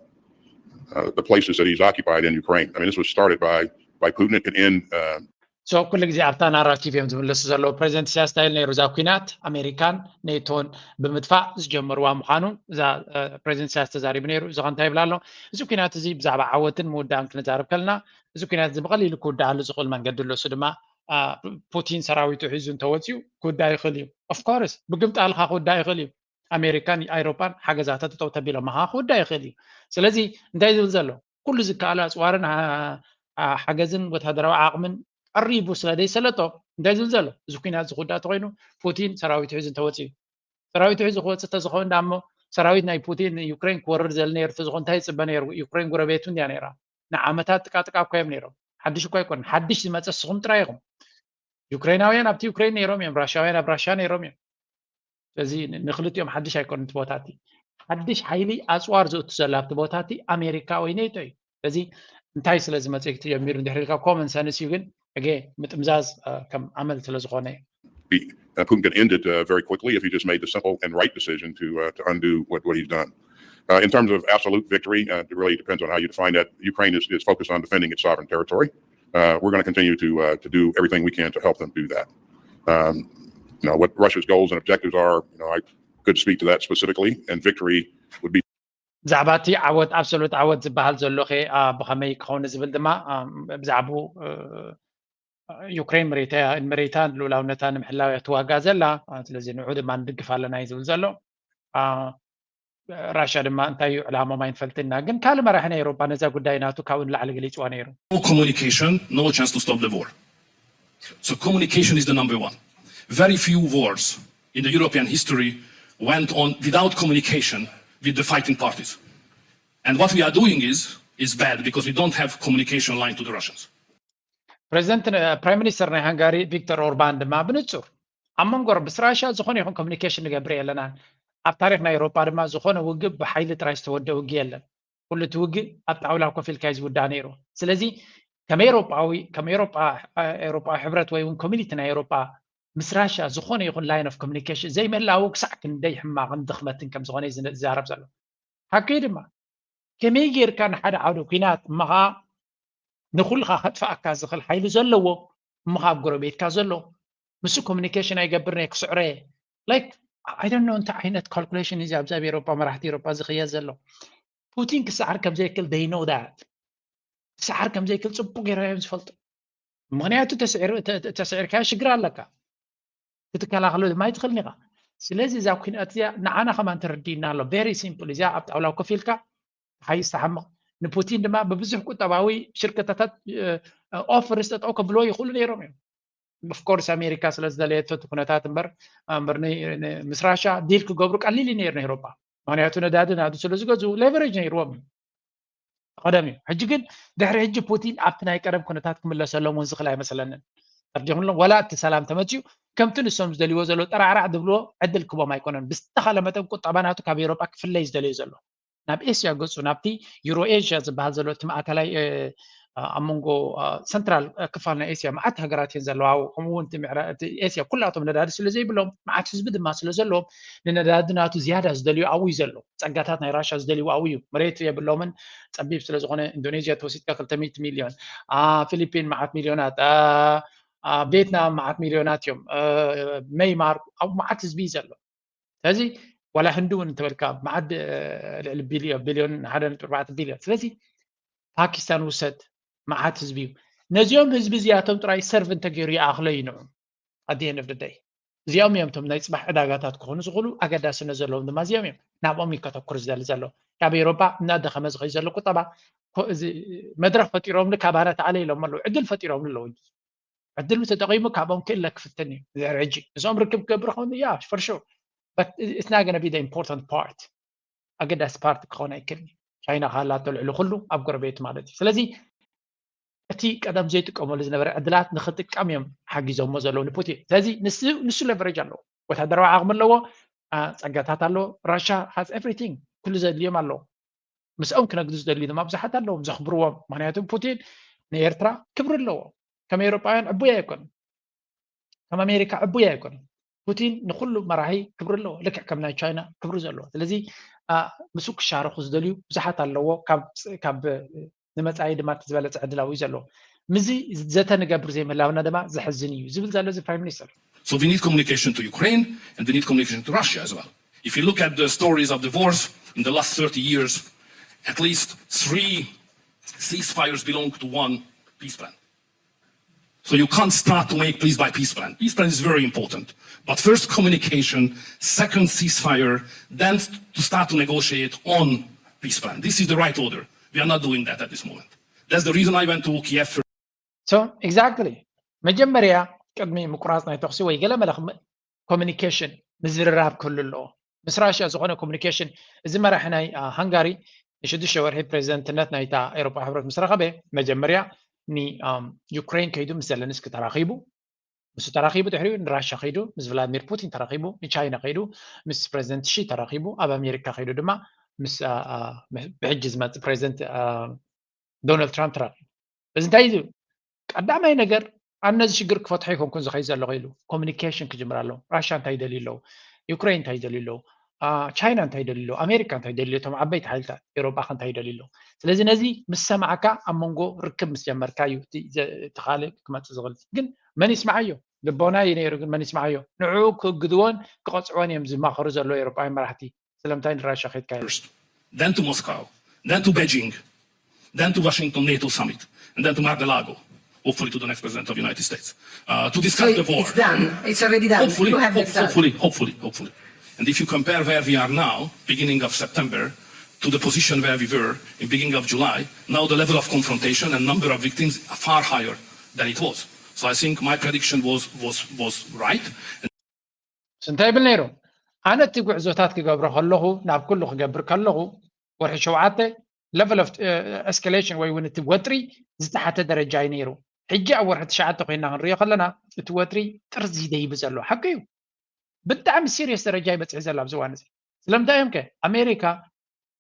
uh, the places that he's occupied in Ukraine. I mean, this was started by by Putin. It could end uh, ሶ ኩሉ ግዜ ኣብታ ናራቲቭ እዮም ዝምለሱ ዘለዉ። ፕሬዚደንት ኢሳያስ እንታይ ኢሉ ነይሩ? እዛ ኩናት ኣሜሪካን ኔቶን ብምጥፋእ ዝጀመርዋ ምዃኑ እዛ እ፣ ፕሬዚደንት ኢሳያስ ተዛሪቡ ነይሩ። እዚ ከ እንታይ ይብል ኣሎ? እዚ ኩናት እዚ ብዛዕባ ዓወትን ምውዳእን ክንዛረብ ከለና፣ እዚ ኩናት እዚ ብቐሊሉ ክውዳኣሉ ዝኽእል መንገዲ ኣሎ። እሱ ድማ አ፣ ፑቲን ሰራዊቱ ሒዙ እንተወፅዩ ክውዳእ ይኽእል እዩ። ኦፍኮርስ ብግምጣልካ ክውዳእ ይኽእል እዩ። ኣሜሪካን ኣውሮፓን ሓገዛታ ጠጠው ተቢሎምኻ ክውዳእ ይኽእል እዩ። ስለዚ እንታይ ዝብል ዘሎ? ኩሉ ዝከኣሉ ኣፅዋርን አ- አ- ሓገዝን ወታደራዊ ዓቕምን ቀሪቡ ስለ ዘይሰለጦ እንታይ ዝብል ዘሎ? እዚ ኩናት እዚ ክውዳእ ተኮይኑ ፑቲን ሰራዊቱ ሒዙ እንተወፅዩ፣ ሰራዊቱ ሒዙ ክወፅእ ተዝኸውን ዳሞ ሰራዊት ናይ ፑቲን ዩክሬን ክወርድ ዘል ነይሩ ተዝኾን እንታይ ይፅበ ነይሩ? ዩክሬን ጎረቤቱ እንድያ ነይራ። ንዓመታት ጥቃጥቃ እኮ እዮም ነይሮም። ሓድሽ እኮ ኣይኮነን። ሓድሽ ዝመፀ ስኹም ጥራይ ኢኹም። ዩክሬናውያን ኣብቲ ዩክሬን ነይሮም እዮም፣ ራሻውያን ኣብ ራሻ ነይሮም እዮም። ስለዚ ን- ንክልቲኦም ሓድሽ ኣይኮነን እቲ ቦታ እቲ። ሓድሽ ሓይሊ ኣፅዋር ዝእቱ ዘሎ ኣብቲ ቦታ እቲ ኣሜሪካ ወይ ኔቶ እዩ። ስለዚ እንታይ ስለ ዝመፅእ ትጀሚሩ እንድሕር ኢልካ ኮመን ሰንስ እዩ፣ ግን ሕገ ምጥምዛዝ አ፣ ከም ኣመል ስለ ዝኾነ እዩ። be, uh, Putin could end it uh, very quickly if he just made the simple and right decision to uh, to undo what, what he's done. Uh, in terms of absolute victory, uh, it really depends on how you define that. Ukraine is, is focused on defending its sovereign territory. Uh, we're going to continue to uh, to do everything we can to help them do that. Um, you know what Russia's goals and objectives are. You know, I could speak to that specifically, and victory would be ብዛዕባ እቲ ዓወት፣ ኣብሶሉት ዓወት ዝበሃል ዘሎ ከ አ፣ ብኸመይ ክኸውን ዝብል ድማ አ፣ ብዛዕባኡ እ፣ ዩክሬን መሬታ እያ፣ መሬታ ልኡላውነታ ንምሕላው እያ ትዋጋ ዘላ። አ፣ ስለዚ ንዑ ድማ ንድግፍ ኣለና እዩ ዝብል ዘሎ። አ፣ ራሽያ ድማ እንታይ እዩ ዕላሞም ኣይንፈልጥና፣ ግን ካልእ መራሒ ናይ ኤውሮጳ ነዛ ጉዳይ ናቱ ካብኡ ንላዕሊ ገሊፅዋ ነይሩ። No communication, no chance to stop the war. So communication is the number one. Very few wars in the European history went on without communication with the fighting parties. And what we are doing is is bad because we don't have communication line to the Russians. ፕሬዚደንት ፕራይም ሚኒስተር ናይ ሃንጋሪ ቪክተር ኦርባን ድማ ብንጹር ኣብ መንጎ ምስ ራሽያ ዝኾነ ይኹን ኮሚኒኬሽን ንገብር የለናን። ኣብ ታሪክ ናይ ኤውሮጳ ድማ ዝኾነ ውግእ ብሓይሊ ጥራይ ዝተወደ ውግእ የለን። ኩሉ እቲ ውግእ ኣብ ጣውላ ኮፍ ኢልካ እዩ ዝውዳእ ነይሩ። ስለዚ ከም ኤውሮጳዊ ከም ኤውሮጳ ኤውሮጳዊ ሕብረት ወይ እውን ኮሚኒቲ ናይ ኤውሮጳ ምስ ራሽያ ዝኾነ ይኹን line of communication ዘይምህላዉ ክሳዕ ክንደይ ሕማቕን ድኽመትን ከም ዝኾነ እዩ ዝነ- ዝዛረብ ዘሎ። ሓቂ ድማ ከመይ ጌርካ ንሓደ ዓውደ ኲናት እሞ ኸዓ ንኹልኻ ከጥፍኣካ ዝኽእል ሓይሊ ዘለዎ እሞ ኸዓ ኣብ ጎረቤትካ ዘሎ ምስ ኮሚኒኬሽን ኣይገብርን እየ ክስዕሮ እየ like I don't know እንታይ ዓይነት ካልኩሌሽን እዩ ኣብዚ ኣብ ኤሮጳ መራሕቲ ኤሮጳ ዝኽየድ ዘሎ። ፑቲን ክሰዓር ከም ዘይክእል they know that ክሰዓር ከም ዘይክእል ጽቡቕ ገይሮም እዮም ዝፈልጡ። ምኽንያቱ ተስዒርካዮ ሽግር ኣለካ ክትከላኸሎ ድማ ኣይትኽእልን ኢኻ። ስለዚ እዛ ኩናት እዚኣ ንዓና ከማን ተረዲእና ኣሎ። Very simple እዚኣ ኣብ ጣውላ ኮፍ ኢልካ ሓይስ ተሓምቕ። ንፑቲን ድማ ብብዙሕ ቁጠባዊ ሽርክታታት ኦፈርስ ጠጠው ከብልዎ ይኽእሉ ነይሮም እዮም። Of course ኣሜሪካ ስለ ዝደለየቶ እቲ ኩነታት እምበር እምበር ን- ን- ምስ ራሻ ዲል ክገብሩ ቀሊል እዩ ነይሩ ንኤሮፓ። ምክንያቱ ነዳዲ ናዱ ስለ ዝገዝኡ ሌቨሬጅ ነይርዎም እዩ። ቀደም እዩ። ሕጂ ግን ድሕሪ ሕጂ ፑቲን ኣብቲ ናይ ቀደም ኩነታት ክምለሰሎም እውን ዝኽእል ኣይመስለንን። ተርዲኹምሎም ዋላ እቲ ሰላም ተመፅኡ ከምቲ ንሶም ዝደልይዎ ዘሎ ጠራዕራዕ ዝብልዎ ዕድል ክቦም ኣይኮነን። ብዝተኻለ መጠን ቁጠባ ናቱ ካብ ኤሮጳ ክፍለይ ዝደልዩ ዘሎ ናብ ኤስያ ገፁ ናብቲ ዩሮ ኤሽያ ዝበሃል ዘሎ እቲ ማእከላይ ኣብ መንጎ ሰንትራል ክፋል ናይ ኤስያ መዓት ሃገራት እየን ዘለዋ። ከምኡ እውን እቲ ኤስያ ኩላቶም ነዳዲ ስለ ዘይብሎም መዓት ህዝቢ ድማ ስለ ዘለዎም ንነዳዲ ናቱ ዝያዳ ዝደልዩ ኣብኡ እዩ ዘሎ። ጸጋታት ናይ ራሻ ዝደልይዎ ኣብኡ እዩ። መሬት የብሎምን፣ ጸቢብ ስለ ዝኾነ ኢንዶኔዥያ ተወሲድካ ክልተ ሚእቲ ሚልዮን፣ ፊሊፒን መዓት ሚልዮናት፣ ቬትናም መዓት ሚልዮናት እዮም። መይማር ኣብ መዓት ህዝቢ እዩ ዘሎ። ስለዚ ዋላ ህንዲ እውን እንተበልካ መዓት ልዕሊ ቢልዮን ቢልዮን ሓደ ነጥቢ ኣርባዕተ ቢልዮን። ስለዚ ፓኪስታን ውሰድ መዓት ህዝቢ እዩ። ነዚኦም ህዝቢ እዚኣቶም ጥራይ ሰርቭ እንተገይሩ ይኣኽሎ እዩ ንዑ ኣዲኤን ኦፍ ደይ እዚኦም እዮም እቶም ናይ ፅባሕ ዕዳጋታት ክኾኑ ዝኽእሉ። ኣገዳስነት ዘለዎም ድማ እዚኦም እዮም። ናብኦም እዩ ከተኩር ዝደሊ ዘሎ። ካብ ኤሮፓ እናደኸመ ዝኸይ ዘሎ ቁጠባ መድረክ ፈጢሮምሉ ካባና ተኣለ ኢሎም ኣለዉ። ዕድል ፈጢሮምሉ ኣለዉ። ዕድሉ ተጠቂሙ ካብኦም ክእለ ክፍትን እዩ። ድሕሪ ሕጂ እዚኦም ርክብ ክገብር ከሆኑ ያ for sure it's not gonna be the important part ኣገዳሲ ፓርቲ ክኸውን ኣይክእልን። ቻይና ካላቶ ልዕሊ ኩሉ ኣብ ጎረቤት ማለት እዩ። ስለዚ እቲ ቀደም ዘይጥቀመሉ ዝነበረ ዕድላት ንክጥቀም እዮም ሓጊዞሞ ዘለዉ ንፑቲን። ስለዚ ንሱ ሌቨሬጅ ኣለዎ፣ ወታደራዊ ዓቕሚ ኣለዎ፣ ፀጋታት ኣለዎ። ራሻ has everything ኩሉ ዘድልዮም ኣለዎ። ምስኦም ክነግዱ ዝደልዩ ድማ ብዙሓት ኣለዎም ዘኽብርዎም። ምክንያቱ ፑቲን ንኤርትራ ክብሪ ኣለዎ። ከም ኤውሮጳውያን ዕቡይ ኣይኮነን፣ ከም ኣሜሪካ ዕቡይ ኣይኮነን። ፑቲን ንኩሉ መራሒ ክብሪ ኣለዎ፣ ልክዕ ከም ናይ ቻይና ክብሪ ዘለዎ። ስለዚ ምስኡ ክሻረኹ ዝደልዩ ብዙሓት ኣለዎ። ካብ ንመፃኢ ድማ እቲ ዝበለፀ ዕድላዊ እዩ ዘለዎ። ምዚ ዘተ ንገብር ዘይምህላውና ድማ ዘሕዝን እዩ ዝብል ዘሎ እዚ ፕራይም ሚኒስተር። So we need communication to Ukraine and we need communication to Russia as well. If you look at the stories of the wars in the last thirty years, at least three ceasefires belong to one peace plan. So you can't start to make peace by peace plan. Peace plan is very important. But first communication, second ceasefire, then to start to negotiate on peace plan. This is the right order. We are not doing that at this moment. That's the reason I went to Kiev first. So exactly መጀመርያ ቅድሚ ምቁራፅ ናይ ተኽሲ ወይ ገለ መለ ኮሚኒኬሽን ምዝርራብ ክህሉ ኣለዎ። ምስ ራሽያ ዝኾነ ኮሚኒኬሽን እዚ መራሒ ናይ ሃንጋሪ ንሽዱሽተ ወርሒ ፕሬዚደንትነት ናይታ ኤሮፓ ሕብረት ምስ ረኸበ መጀመርያ ንዩክሬን ከይዱ ምስ ዘለንስኪ ተራኺቡ። ምስ ተራኺቡ ድሕሪኡ ንራሽያ ከይዱ ምስ ቭላድሚር ፑቲን ተራኺቡ፣ ንቻይና ከይዱ ምስ ፕሬዚደንት ሺ ተራኺቡ፣ ኣብ ኣሜሪካ ከይዱ ድማ ምስ ብሕጂ ዝመፅእ ፕሬዚደንት ዶናልድ ትራምፕ ተራኺቡ። እዚ እንታይ እዩ? ቀዳማይ ነገር ኣነ እዚ ሽግር ክፈትሖ ኣይኮንኩን ዝኸይድ ዘለኹ ኢሉ ኮሚኒኬሽን ክጅምር ኣለዎ። ራሽያ እንታይ ይደልዩ ኣለዉ? ዩክሬን እንታይ ይደልዩ ኣለዉ? ቻይና እንታይ ይደልዩ ኣለዉ? ኣሜሪካ እንታይ ይደልዩ? እቶም ዓበይቲ ሓይልታት ኤውሮጳ ከ እንታይ ይደልዩ ኣለዉ? ስለዚ ነዚ ምስ ሰማዕካ ኣብ መንጎ ርክብ ምስ ጀመርካ እዩ እቲ ካልእ ክመፅእ ዝኽእል። ግን መን ይስምዓዮ? ልቦና እዩ ነይሩ፣ ግን መን ይስምዓዮ? ንዕኡ ክእግድዎን ክቐፅዕዎን እዮም ዝማኸሩ ዘለዉ ኤውሮጳውያን መራሕቲ። ስለምንታይ ንራሻ ከይድካ? Then to Moscow, then to Beijing, then to Washington NATO summit, and then to Mar-a-Lago, hopefully to the next president of the United States, uh, to discuss so the war. It's done. It's already done. Hopefully, you have the result. Hopefully, hopefully, hopefully. And if you compare where we are now, beginning of September, to the position where we were in beginning of July, now the level of confrontation and number of victims are far higher than it was. So I think my prediction was was was right. እንታይ ይብል ነይሩ? ኣነ እቲ ጉዕዞታት ክገብሮ ከለኹ ናብ ኩሉ ክገብር ከለኹ ወርሒ ሸውዓተ level of escalation ወይ እውን እቲ ወጥሪ ዝተሓተ ደረጃ እዩ ነይሩ። ሕጂ ኣብ ወርሒ ትሽዓተ ኮይና ክንሪኦ ከለና እቲ ወጥሪ ጥርዚ ደይቡ ዘሎ ሓቂ እዩ። ብጣዕሚ serious ደረጃ ይበፅሕ ዘሎ ኣብዚ እዋን እዚ። ስለምንታይ እዮም ከ? ኣሜሪካ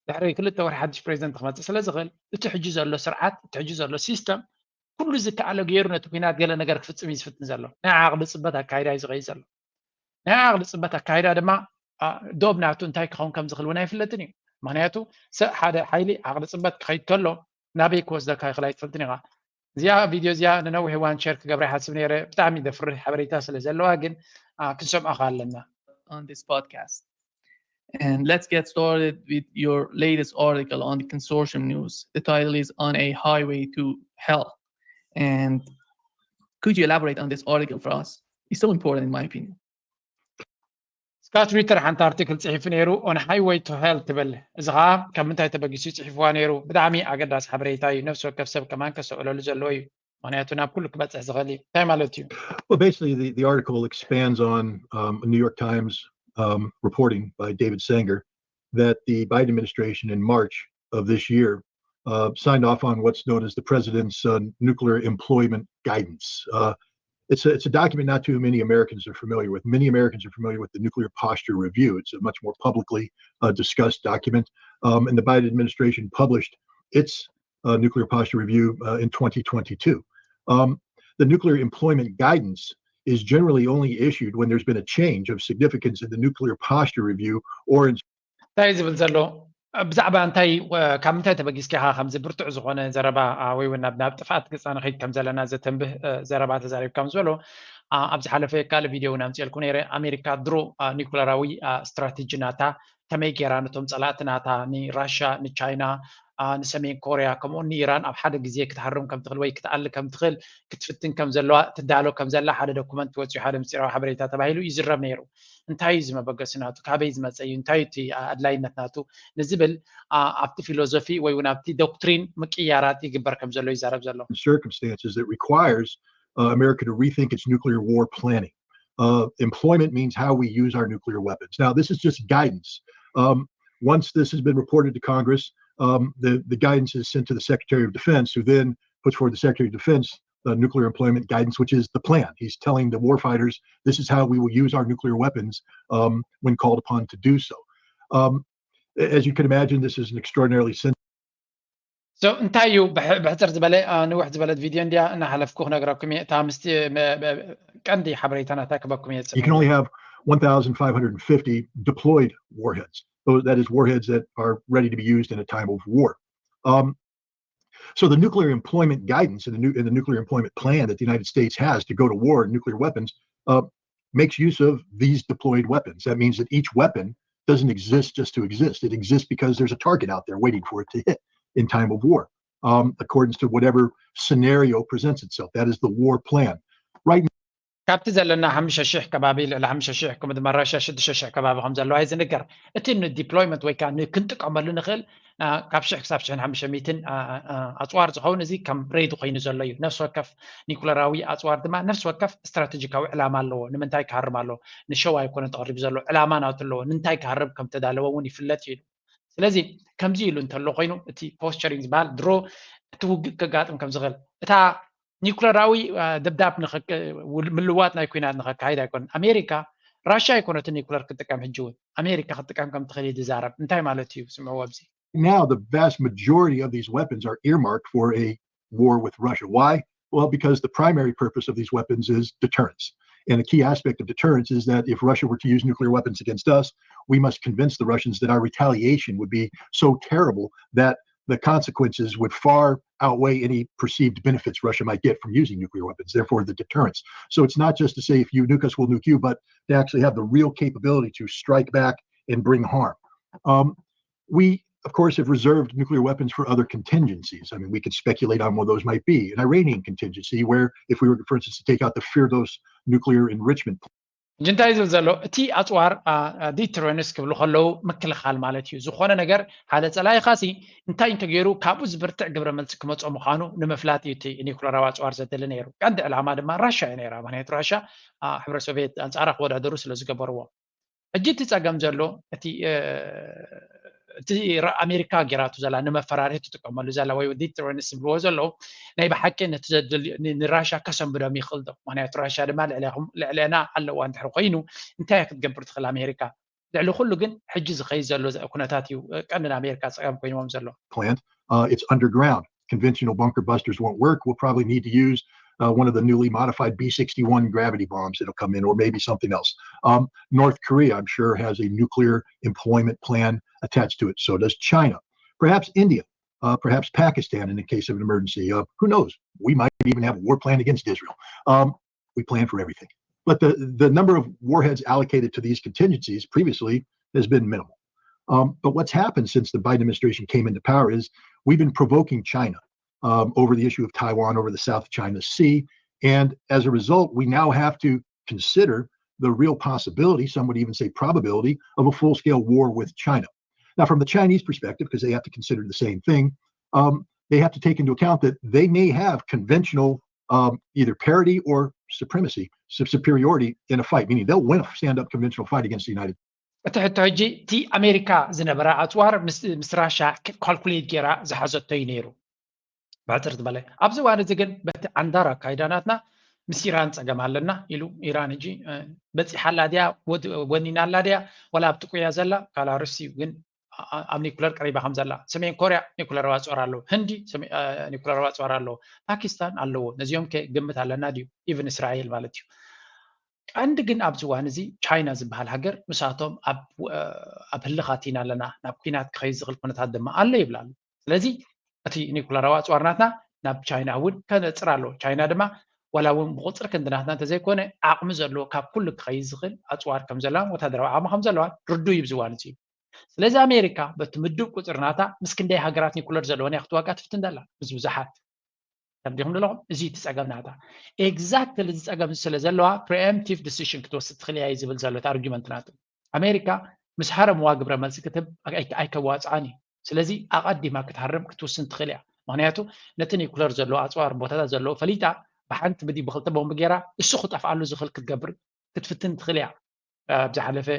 ድሕሪ ክልተ ወርሒ ሓድሽ ፕሬዚደንት ክመፅእ ስለ ዝኽእል እቲ ሕጂ ዘሎ ስርዓት፣ እቲ ሕጂ ዘሎ ሲስተም ኩሉ ዝከኣሎ ገይሩ ነቲ ኩናት ገለ ነገር ክፍፅም እዩ ዝፍትን ዘሎ። ናይ ዓቕሊ ፅበት ኣካይዳ እዩ ዝኸይድ ዘሎ። ናይ ዓቕሊ ፅበት ኣካይዳ ድማ ዶብ ናቱ እንታይ ክኸውን ከም ዝኽእል እውን ኣይፍለጥን እዩ። ምክንያቱ ሰብ ሓደ ሓይሊ ዓቕሊ ፅበት ክኸይድ ከሎ ናበይ ክወስደካ ይኽእል ኣይትፈልጥን ኢኻ። እዚኣ ቪድዮ እዚኣ ንነዊሕ እዋን ሸር ክገብራ ይሓስብ ነይረ። ብጣዕሚ ደፍርህ ሓበሬታ ስለ ዘለዋ ግን ክንሰምዖኻ ኣለና። On this podcast. And let's get started with your latest article on the consortium news. The title is On a Highway to Hell. And could you elaborate on this article for us? It's so important in my opinion. ስካት ሪተር ሓንቲ ኣርቲክል ፅሒፉ ነይሩ፣ On Highway to Hell ትብል። እዚ ከዓ ካብ ምንታይ ተበጊሱ ፅሒፍዋ ነይሩ? ብጣዕሚ ኣገዳሲ ሓበሬታ እዩ። ነፍሲ ወከፍ ሰብ ከማን ከስተውዕለሉ ዘለዎ እዩ። ምክንያቱ ናብ ኩሉ ክበፅሕ ዝኽእል እዩ። እንታይ ማለት እዩ? Well, basically, the, the article expands on um, a New York Times um, reporting by David Sanger that the Biden administration in March of this year uh, signed off on what's known as the president's uh, nuclear employment guidance. Uh, it's a, it's a document not too many Americans are familiar with. Many Americans are familiar with the Nuclear Posture Review. It's a much more publicly uh, discussed document. Um, and the Biden administration published its uh, Nuclear Posture Review uh, in twenty twenty-two. Um, the Nuclear Employment Guidance is generally only issued when there's been a change of significance in the Nuclear Posture Review or in እንታይ ዝብል ዘሎ ብዛዕባ እንታይ ካብ ምንታይ ተበጊስካ ኢኻ ከምዚ ብርቱዕ ዝኾነ ዘረባ ወይ እውን ናብ ናብ ጥፍኣት ገፅና ንኸይድ ከም ዘለና ዘተንብህ ዘረባ ተዛሪብካ ምስ በሎ ኣብ ዝሓለፈ ካልእ ቪድዮ እውን ኣምፅኤልኩ ነይረ። ኣሜሪካ ድሮ ኒኩለራዊ ስትራቴጂ ናታ ከመይ ገይራ ነቶም ፀላእቲ ናታ ንራሻ ንቻይና ንሰሜን ኮርያ ከምኡ ንኢራን ኣብ ሓደ ግዜ ክትሃርም ከም ትኽእል ወይ ክትኣሊ ከም ትኽእል ክትፍትን ከም ዘለዋ ትዳሎ ከም ዘላ ሓደ ዶኩመንት ወፂኡ ሓደ ምስጢራዊ ሓበሬታ ተባሂሉ ይዝረብ ነይሩ። እንታይ እዩ እዚ መበገሲ ናቱ? ካበይ ዝመፀ እዩ? እንታይ እቲ ኣድላይነት ናቱ ንዝብል ኣብቲ ፊሎዞፊ ወይ እውን ኣብቲ ዶክትሪን ምቅያራት ይግበር ከም ዘሎ ይዛረብ ዘሎ። Circumstances that requires uh, America to rethink its nuclear war planning. Uh, employment means how we use our nuclear weapons. Now, this is just guidance. Um, once this has been reported to Congress, um, the, the guidance is sent to the Secretary of Defense, who then puts forward the Secretary of Defense uh, nuclear employment guidance, which is the plan. He's telling the warfighters, this is how we will use our nuclear weapons um, when called upon to do so. Um, as you can imagine, this is an extraordinarily sensitive So እንታይ እዩ ብሕፅር ዝበለ ንውሕ ዝበለት ቪድዮ እንዲያ እናሓለፍኩ ክነግረኩም እየ። እታ ምስቲ ቀንዲ ሓበሬታ ናታ ክበኩም እየ። You can only have one thousand five hundred fifty deployed warheads. So that is warheads that are ready to be used in a time of war. Um, so the nuclear employment guidance and the, new, and the nuclear employment plan that the United States has to go to war in nuclear weapons uh, makes use of these deployed weapons. That means that each weapon doesn't exist just to exist. It exists because there's a target out there waiting for it to hit in time of war, um, accordance to whatever scenario presents itself. That is the war plan. Right. ካብቲ ዘለና ሓሙሽተ ሽሕ ከባቢ ልዕሊ ሓሙሽተ ሽሕ ከምኡ ድማ ራሽያ ሽዱሽተ ሽሕ ከባቢ ከም ዘለዋ እዩ ዝንገር። እቲ ንዲፕሎይመንት ወይ ከዓ ንክንጥቀመሉ ንኽእል ካብ ሽሕ ክሳብ ሽሕን ሓሙሽተ ሚእትን ኣፅዋር ዝኸውን እዚ ከም ሬዲ ኮይኑ ዘሎ እዩ። ነፍሲ ወከፍ ኒኩለራዊ ኣፅዋር ድማ ነፍሲ ወከፍ ስትራቴጂካዊ ዕላማ ኣለዎ። ንምንታይ ክሃርም ኣለዎ? ንሸዋ ኣይኮነን ተቐሪቡ ዘሎ፣ ዕላማ ናቱ ኣለዎ። ንምንታይ ክሃርም ከም ተዳለወ እውን ይፍለጥ እዩ። ስለዚ ከምዚ ኢሉ እንተሎ ኮይኑ እቲ ፖስቸሪንግ ዝበሃል ድሮ እቲ ውግእ ከጋጥም ከም ዝኽእል እታ ኒኩለራዊ ደብዳብ ምልዋጥ ናይ ኩናት ንኸካይድ ኣይኮነን። ኣሜሪካ ራሽያ ኣይኮነትን ኒኩለር ክትጥቀም ሕጂ እውን ኣሜሪካ ክትጥቀም ከም ትኽእል እዩ ዝዛረብ። እንታይ ማለት እዩ? ስምዕዎ ኣብዚ Now the vast majority of these weapons are earmarked for a war with Russia. Why? Well, because the primary purpose of these weapons is deterrence. And a key aspect of deterrence is that if Russia were to use nuclear weapons against us, we must convince the Russians that our retaliation would be so terrible that the consequences would far outweigh any perceived benefits Russia might get from using nuclear weapons, therefore the deterrence. So it's not just to say if you nuke us, we'll nuke you, but to actually have the real capability to strike back and bring harm. Um, we, of course, have reserved nuclear weapons for other contingencies. I mean, we could speculate on what those might be. An Iranian contingency, where if we were, for instance, to take out the Firdos nuclear enrichment ሕጂ እንታይ ዝብል ዘሎ እቲ ኣፅዋር ዲትረንስ ክብሉ ከለዉ ምክልኻል ማለት እዩ። ዝኾነ ነገር ሓደ ፀላኢኻሲ እንታይ እንተገይሩ ካብኡ ዝብርትዕ ግብረ መልሲ ክመፆ ምዃኑ ንምፍላጥ እዩ እቲ ኒኩለራዊ ኣፅዋር ዘድሊ ነይሩ። ቀንዲ ዕላማ ድማ ራሻ እዩ ነይራ። ምክንያቱ ራሻ ሕብረ ሶቪየት ኣንፃራ ክወዳደሩ ስለ ዝገበርዎ። ሕጂ እቲ ፀገም ዘሎ እቲ እቲ ኣሜሪካ ጌራቱ ዘላ ንመፈራርሒ ትጥቀመሉ ዘላ ወይ ዲተረንስ ዝብልዎ ዘለዉ ናይ ብሓቂ ነቲ ዘድልዩ ንራሻ ከሰንብዶም ይኽእል ዶ? ምክንያቱ ራሻ ድማ ልዕሌና ኣለዋ እንድሕር ኮይኑ እንታይ ክትገብር ትኽእል ኣሜሪካ? ልዕሊ ኩሉ ግን ሕጂ ዝኸይድ ዘሎ ኩነታት እዩ ቀንዲ ንኣሜሪካ ፀገም ኮይንዎም ዘሎ። Plant, uh, it's underground. Conventional bunker busters won't work. We'll probably need to use uh, one of the newly modified B sixty-one Gravity bombs that'll come in, or maybe something else. Um, North Korea, I'm sure, has a nuclear employment plan attached to it. So does China. Perhaps India, uh, perhaps Pakistan in the case of an emergency. Uh, who knows? We might even have a war plan against Israel. Um, we plan for everything. But the, the number of warheads allocated to these contingencies previously has been minimal. Um, but what's happened since the Biden administration came into power is we've been provoking China um, over the issue of Taiwan, over the South China Sea. And as a result, we now have to consider the real possibility, some would even say probability, of a full scale war with China. Now, from the Chinese perspective, because they have to consider the same thing, um, they have to take into account that they may have conventional um, either parity or supremacy, superiority in a fight, meaning they'll win a stand up conventional fight against the United እቲ ሕቶ ሕጂ እቲ ኣሜሪካ ዝነበረ ኣፅዋር ምስ ራሻ ካልኩሌት ጌራ ዝሓዘቶ እዩ ነይሩ። ብሕፅር ዝበለ ኣብዚ እዋን እዚ ግን በቲ ኣንዳር ኣካይዳናትና ምስ ኢራን ፀገም ኣለና ኢሉ ኢራን ሕጂ በፂሓ ኣላ ድያ ወኒና ኣላ ድያ ወላ ኣብቲ ቁያ ዘላ ካላ ሩሲ ግን ኣብ ኒኩለር ቀሪባ ከም ዘላ ሰሜን ኮርያ ኒኩለር ኣፅዋር ኣለዎ ህንዲ ኒኩለር ኣፅዋር ኣለዎ ፓኪስታን ኣለዎ ነዚኦም ግምት ኣለና ድዩ ኢቨን እስራኤል ማለት እዩ ቀንዲ ግን ኣብዚ እዋን እዚ ቻይና ዝበሃል ሃገር ምሳቶም ኣብ ህልኽ ኣቲና ኣለና ናብ ኩናት ክኸይድ ዝኽእል ኩነታት ድማ ኣሎ ይብላ ኣሎ ስለዚ እቲ ኒኩለራዊ ኣፅዋር ናትና ናብ ቻይና እውን ከነፅር ኣለዎ ቻይና ድማ ዋላ እውን ብቁፅሪ ክንዲ ናትና እንተዘይኮነ ዓቕሚ ዘለዎ ካብ ኩሉ ክኸይድ ዝኽእል ኣፅዋር ከም ዘለዋን ወታደራዊ ዓቕሚ ከም ዘለዋን ርዱ እዩ ኣብዚ እዋን እዚ ስለዚ ኣሜሪካ በቲ ምዱብ ቁፅሪ ናታ ምስ ክንደይ ሃገራት ኒኩለር ዘለወን እያ ክትዋጋ ትፍትን ዘላ ምስ ብዙሓት ተረዲኹም ዘለኹም እዚ እቲ ፀገም ናታ exactly እዚ ፀገም ስለ ዘለዋ preemptive decision ክትወስድ ትኽእል እያ እዩ ዝብል ዘሎ እቲ argument ናቱ ኣሜሪካ ምስ ሃረምዋ ግብረ መልሲ ክትህብ ኣይከዋፅኣን እዩ ስለዚ ኣቐዲማ ክትሃርም ክትውስን ትኽእል እያ ምክንያቱ ነቲ ኒኩለር ዘለዎ ኣፅዋር ቦታታት ዘለዎ ፈሊጣ ብሓንቲ ብዲ ብክልተ ቦምብ ገይራ እሱ ክጠፍኣሉ ዝኽእል ክትገብር ክትፍትን ትኽእል እያ ኣብ ዝሓለፈ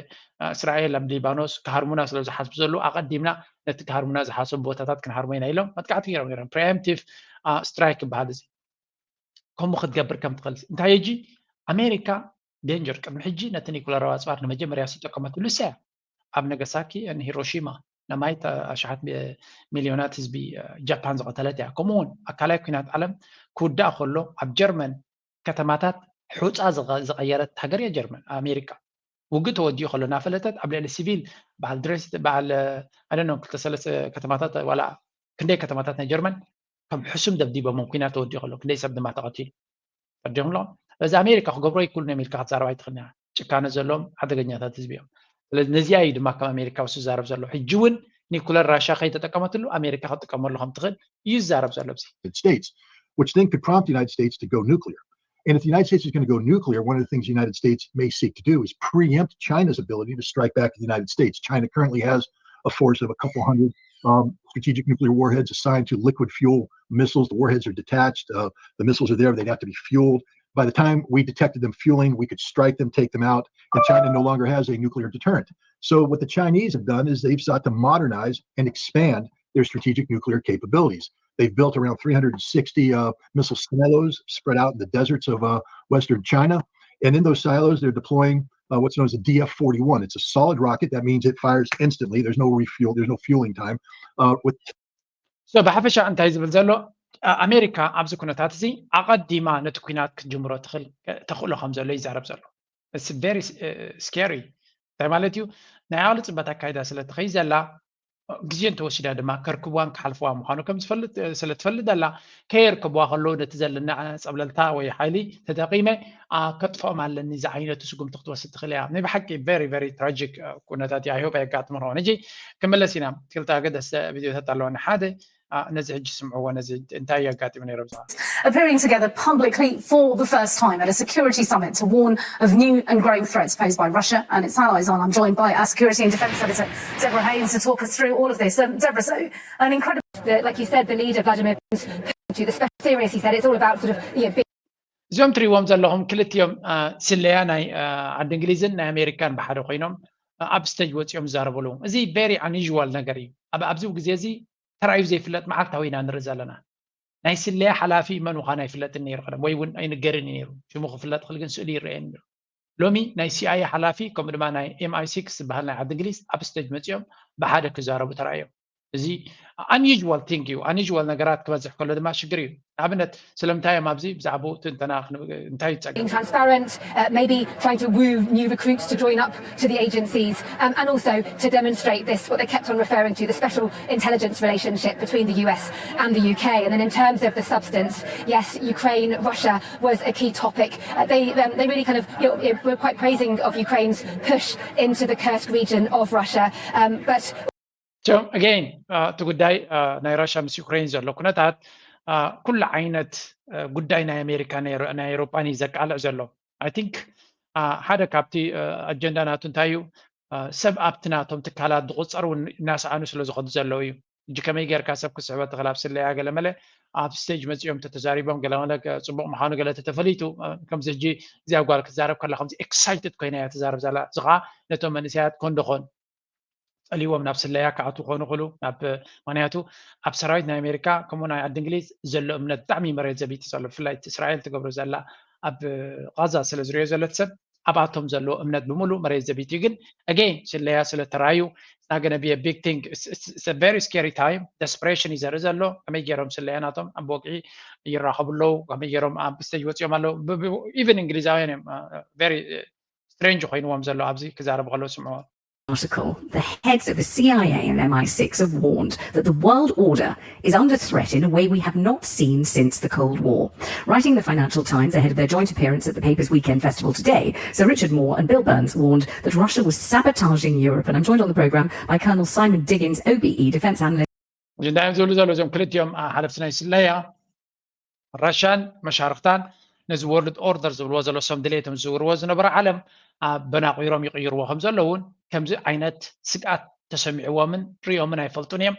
እስራኤል ኣብ ሊባኖስ ክሃርሙና ስለ ዝሓስቡ ዘለዉ ኣቐዲምና ነቲ ክሃርሙና ዝሓሰቡ ቦታታት ክንሃርሞ ኢና ኢሎም መጥቃዕቲ ገይሮም ነይሮም preemptive strike ይበሃል እዚ ከምኡ ክትገብር ከም ትኽእል እንታይ እጂ ኣሜሪካ danger ቅድሚ ሕጂ ነቲ ኒኩለራዊ ኣፅዋር ንመጀመርያ ዝተጠቀመትሉ እሳ እያ ኣብ ነጋሳኪ ን ሂሮሺማ ነማይት ኣሽሓት ሚልዮናት ህዝቢ ጃፓን ዝቐተለት እያ ከምኡ እውን ኣካላይ ኩናት ዓለም ክውዳእ ከሎ ኣብ ጀርመን ከተማታት ሑፃ ዝቐየረት ሃገር እያ ጀርመን ኣሜሪካ ውግእ ተወዲኡ ከሎ እናፈለጠት ኣብ ልዕሊ ሲቪል በዓል ድሬስ በዓል ኣደኖም ክልተ ሰለስተ ከተማታት ዋላ ክንደይ ከተማታት ናይ ጀርመን ከም ሕሱም ደብዲቦም ኩናት ተወዲኡ ከሎ ክንደይ ሰብ ድማ ተቐቲሉ ተረዲኹም ኣለኹም እዚ ኣሜሪካ ክገብሮ ይክእሉ እዮም ኢልካ ክትዛረብ ኣይትኽእልን ጭካነ ዘለዎም ሓደገኛታት ህዝቢ እዮም ስለዚ ነዚኣ እዩ ድማ ከም ኣሜሪካ ውስ ዝዛረብ ዘሎ ሕጂ እውን ኒኩለር ራሻ ከይተጠቀመትሉ ኣሜሪካ ክትጥቀመሉ ከም ትኽእል እዩ ዝዛረብ ዘሎ ኣብዚ States, which then could prompt the United States to go nuclear. And if the United States is going to go nuclear, one of the things the United States may seek to do is preempt China's ability to strike back at the United States. China currently has a force of a couple hundred um, strategic nuclear warheads assigned to liquid fuel missiles. The warheads are detached. Uh, the missiles are there. They'd have to be fueled. By the time we detected them fueling, we could strike them, take them out, and China no longer has a nuclear deterrent. So what the Chinese have done is they've sought to modernize and expand their strategic nuclear capabilities. They've built around three hundred sixty uh, missile silos spread out in the deserts of uh, western China. And in those silos, they're deploying uh, what's known as a D F forty-one. It's a solid rocket. That means it fires instantly. There's no refuel. There's no fueling time. Uh, with so ብሓፈሻ እንታይ ዝብል ዘሎ ኣሜሪካ ኣብዚ ኩነታት እዚ ኣቐዲማ ነቲ ኩናት ክትጅምሮ ተኽእሎ ከም ዘሎ ይዛረብ ዘሎ very scary እንታይ ማለት እዩ ናይ ዓቕሊ ፅበት ኣካይዳ ስለ ትኸይ ዘላ ግዜ እንተወሲዳ ድማ ከርክብዋን ክሓልፍዋ ምዃኑ ከም ዝፈልጥ ስለ ትፈልጥ ዘላ ከየርክብዋ ከለዉ ነቲ ዘለና ፀብለልታ ወይ ሓይሊ ተጠቂመ ከጥፍኦም ኣለኒ ዝዓይነቱ ስጉምቲ ክትወስድ ትኽእል እያ ናይ ብሓቂ very very tragic ኩነታት እያ ይሆብ ኣየጋጥም ኸውን ሕጂ ክምለስ ኢና ክልተ ኣገደስተ ቪድዮታት ኣለዋኒ ሓደ ነዚ ሕጂ ስምዕዎ ነዚ እንታይ እዩ ኣጋጢሙ ነይሩ ብዛዕባ Appearing together publicly for the first time at a security summit to warn of new and growing threats posed by Russia and its allies. And I'm joined by our security and defence editor, Deborah Haynes, to talk us through all of this. Um, Deborah, so an incredible. The, like you said, the leader, Vladimir Putin, the serious, he said, it's all about sort of you know, being እዚኦም ትሪእዎም ዘለኹም ክልቲኦም ስለያ ናይ ዓዲ እንግሊዝን ናይ ኣሜሪካን ብሓደ ኮይኖም ኣብ ስቴጅ ወፂኦም ዝዛረቡ ኣለዉ። እዚ very unusual ነገር እዩ። ኣብዚ ግዜ እዚ ተራእዩ ዘይፍለጥ መዓልታዊ ኢና ንርኢ ዘለና። ናይ ስለያ ሓላፊ መን ምዃኑ ኣይፍለጥን ነይሩ ቀደም፣ ወይ እውን ኣይንገርን እዩ ነይሩ። ሽሙ ክፍለጥ ክእል ግን ስእሉ ይረኣየኒ ነይሩ። ሎሚ ናይ ሲኣይኤ ሓላፊ ከምኡ ድማ ናይ ኤምኣይ ሲክስ ዝበሃል ናይ ዓዲ እንግሊዝ ኣብ ስቴጅ መፂኦም ብሓደ ክዛረቡ ተራእዮም። እዚ unusual thing እዩ። Unusual ነገራት ክበዝሕ ከሎ ድማ ሽግር እዩ። ንኣብነት ስለምንታይ እዮም ኣብዚ ብዛዕባኡ ትንተና እንታይ እዩ ጸገም? Being transparent, uh, maybe trying to woo new recruits to join up to the agencies, um, and also to demonstrate this, what they kept on referring to, the special intelligence relationship between the U S and the U K. And then in terms of the substance, yes, Ukraine, Russia was a key topic. Uh, they, um, they really kind of you know, were quite praising of Ukraine's push into the Kursk region of Russia. Um, but So again, እቲ ጉዳይ ናይ ራሽያ ምስ ዩክሬን ዘሎ ኩነታት ኩሉ ዓይነት ጉዳይ ናይ ኣሜሪካ ናይ ኤሮጳን እዩ ዘቃልዕ ዘሎ። I think ሓደ ካብቲ ኣጀንዳ ናቱ እንታይ እዩ፣ ሰብ ኣብቲ ናቶም ትካላት ዝቁፀር እውን እናሰኣኑ ስለ ዝኸዱ ዘለዉ እዩ። እጂ ከመይ ጌርካ ሰብ ክስሕበ ትኽእል? ኣብ ስለያ ገለመለ ኣብ ስቴጅ መፂኦም ተተዛሪቦም ገለመለ ፅቡቅ ምዃኑ ገለ ተተፈሊጡ ከምዚ ሕጂ እዚኣ ጓል ክትዛረብ ከላ ከምዚ excited ኮይና እያ ትዛረብ ዘላ። እዚ ከዓ ነቶም መንእሰያት ኮንዶኾን ፀሊዎም ናብ ስለያ ክኣትዉ ክኾኑ ይኽእሉ። ናብ ምክንያቱ ኣብ ሰራዊት ናይ ኣሜሪካ ከምኡ ናይ ዓዲ እንግሊዝ ዘሎ እምነት ብጣዕሚ መሬት ዘቢቱ ዘሎ፣ ብፍላይ እቲ እስራኤል ትገብሮ ዘላ ኣብ ቃዛ ስለ ዝሪኦ ዘሎ እቲ ሰብ ኣብኣቶም ዘለዎ እምነት ብምሉእ መሬት ዘቢቱ እዩ። ግን again ስለያ ስለ ተራዩ it's not gonna be a big thing. It's, it's, it's a very scary time. Desperation እዩ ዘርኢ ዘሎ። ከመይ ገይሮም ስለያ ናቶም ኣብ ወግዒ ይራኸቡ ኣለዉ፣ ከመይ ገይሮም ኣብ ስቴጅ ወፂኦም ኣለዉ። Even እንግሊዛውያን እዮም very strange ኮይንዎም ዘሎ ኣብዚ ክዛረቡ ከለዉ ስምዕዎ። Article, the heads of the C I A and M I six have warned that the world order is under threat in a way we have not seen since the Cold War. Writing in the Financial Times ahead of their joint appearance at the Papers Weekend Festival today, Sir Richard Moore and Bill Burns warned that Russia was sabotaging Europe. And I'm joined on the programme by Colonel Simon Diggins, O B E defence analyst. እንታይ እዮም ዝብሉ ዘለዉ እዞም ክልቲኦም ሓለፍቲ ናይ ስለያ? ራሽያን መሻርኽታን ነዚ ወርልድ ኦርደር ዝብልዎ ዘሎ፣ እሶም ድሌቶም ዝዝውርዎ ዝነበረ ዓለም ኣበናቒሮም ይቕይርዎ ከም ዘለዉ እውን ከምዚ ዓይነት ስግኣት ተሰሚዕዎምን ርእዮምን ኣይፈልጡን እዮም።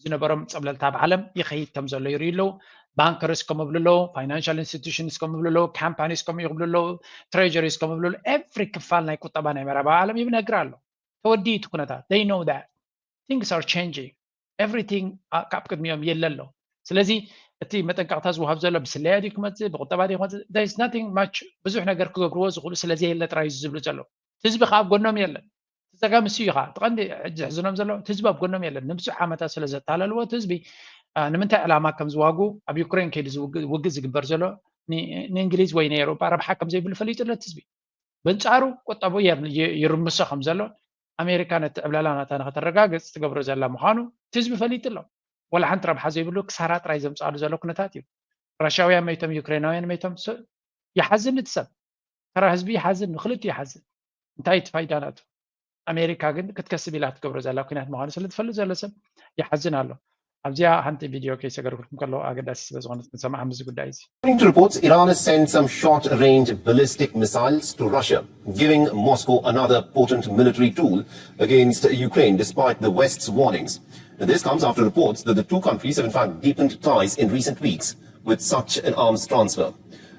ዝነበሮም ፀብለልታ ኣብ ዓለም ይኸይድ ከም ዘሎ ይርእዩ ኣለዉ። ባንከርስ ከም ይብሉ ኣለዉ፣ ፋይናንሻል ኢንስቲቱሽንስ ከም ይብሉ ኣለዉ፣ ካምፓኒስ ከም ይብሉ ኣለዉ፣ ትሬጀሪስ ከም ይብሉ ኣለዉ። ኤቭሪ ክፋል ናይ ቁጠባ ናይ ምዕራባዊ ዓለም ይብነግር ኣሎ። ተወዲኡ እቲ ኩነታት they know that things are changing, everything ካብ ቅድሚኦም የለ ኣሎ። ስለዚ እቲ መጠንቀቕታ ዝወሃብ ዘሎ ብስለያ ድዩ ክመፅእ ብቁጠባ ድዩ ክመፅእ? There is nothing much፣ ብዙሕ ነገር ክገብርዎ ዝኽእሉ ስለዘየለ ጥራይ እዩ ዝብሉ ዘለዉ። ህዝቢ ከዓ ኣብ ጎኖም የለን። እቲ ፀገም እሱ እዩ ከዓ እቲ ቀንዲ ሕጂ ዘሕዝኖም ዘሎ፣ እቲ ህዝቢ ኣብ ጎኖም የለን። ንብዙሕ ዓመታት ስለ ዘታለልዎ እቲ ህዝቢ ንምንታይ ዕላማ ከም ዝዋጉ ኣብ ዩክሬን ከይዱ ውግእ ዝግበር ዘሎ ንእንግሊዝ ወይ ንኤውሮጳ ረብሓ ከም ዘይብሉ ፈሊጡ ኣሎ እቲ ህዝቢ። በንጻሩ ቁጠብኡ ይርምሶ ከም ዘሎ ኣሜሪካ ነቲ ዕብለላ ናታ ንኸተረጋግጽ ትገብሮ ዘላ ምዃኑ እቲ ህዝቢ ፈሊጡ ኣሎ። ወላ ሓንቲ ረብሓ ዘይብሉ ክሳራ ጥራይ ዘምጽኣሉ ዘሎ ኩነታት እዩ። ራሻውያን መይቶም፣ ዩክሬናውያን መይቶም፣ ይሓዝን እቲ ሰብ። ተራ ህዝቢ ይሓዝን፣ ንክልቲኡ ይሓዝን። እንታይ እቲ ፋይዳ ናቱ? ኣሜሪካ ግን ክትከስብ ኢላ ትገብሮ ዘላ ኩናት ምዃኑ ስለ ትፈልጥ ዘሎ ሰብ ይሓዝን ኣሎ። ኣብዚኣ ሓንቲ ቪድዮ ከይሰገርኩልኩም ከለዉ ኣገዳሲ ስለ ዝኾነት ክንሰምዓ ምስዚ ጉዳይ እዚ። According to reports, Iran has sent some short-range ballistic missiles to Russia, giving Moscow another potent military tool against Ukraine, despite the West's warnings. And this comes after reports that the two countries have in fact deepened ties in recent weeks with such an arms transfer.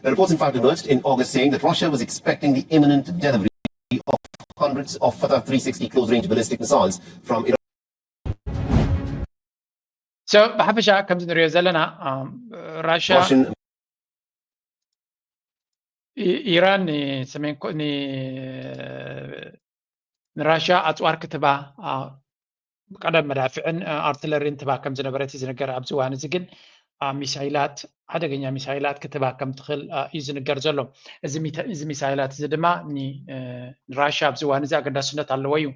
The reports in fact emerged in August saying that Russia was expecting the imminent delivery of hundreds of Fatah three sixty close-range ballistic missiles from Iran. So ብሓፈሻ ከምዚ ንሪኦ ዘለና ራሽያ ኢራን ንሰሜን ንራሽያ ኣፅዋር ክትባ ቀደም መዳፍዕን ኣርትለሪን ትባ ከም ዝነበረት እዩ ዝንገር። ኣብዚ እዋን እዚ ግን ሚሳይላት፣ ሓደገኛ ሚሳይላት ክትባ ከም ትኽእል እዩ ዝንገር ዘሎ። እዚ ሚሳይላት እዚ ድማ ንራሽያ ኣብዚ እዋን እዚ ኣገዳስነት ኣለዎ እዩ።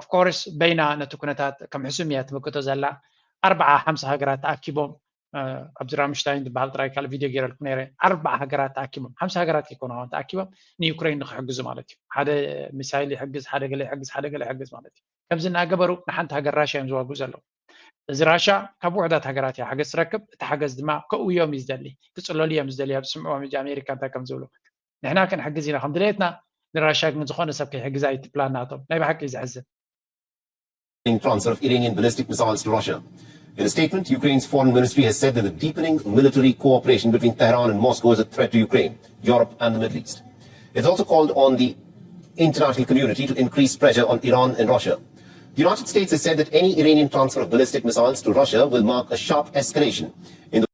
ኦፍኮርስ በይና ነቲ ኩነታት ከም ሕሱም እያ ትምክቶ ዘላ። ኣርባዓ ሓምሳ ሃገራት ተኣኪቦም ኣብዚ ራምሽታይን ዝበሃል ጥራይ ካልእ ቪድዮ ገይረልኩም ነይረ። ኣርባዓ ሃገራት ተኣኪቦም፣ ሓምሳ ሃገራት ከይኮኑ ተኣኪቦም ንዩክሬን ንክሕግዙ ማለት እዩ። ሓደ ሚሳይል ይሕግዝ፣ ሓደ ገለ ይሕግዝ፣ ሓደ ገለ ይሕግዝ ማለት እዩ። ከምዚ እናገበሩ ንሓንቲ ሃገር ራሽያ እዮም ዝዋግኡ ዘለዉ። እዚ ራሽያ ካብ ውሑዳት ሃገራት እያ ሓገዝ ትረክብ። እቲ ሓገዝ ድማ ከእውዮም እዩ ዝደሊ፣ ክፅለሉ እዮም ዝደሊ። ኣብ ዝስምዕዎም ሕጂ ኣሜሪካ እንታይ ከም ዝብሉ ንሕና ክንሕግዝ ኢና ከም ድሌትና፣ ንራሽያ ግን ዝኾነ ሰብ ከይሕግዛ እዩ እቲ ፕላን ናቶም። ናይ ብሓቂ እዩ ዘሕዝን። Transfer of Iranian ballistic missiles to Russia. In a statement, Ukraine's foreign ministry has said that the deepening military cooperation between Tehran and Moscow is a threat to Ukraine, Europe, and the Middle East. It's also called on the international community to increase pressure on Iran and Russia. The United States has said that any Iranian transfer of ballistic missiles to Russia will mark a sharp escalation in the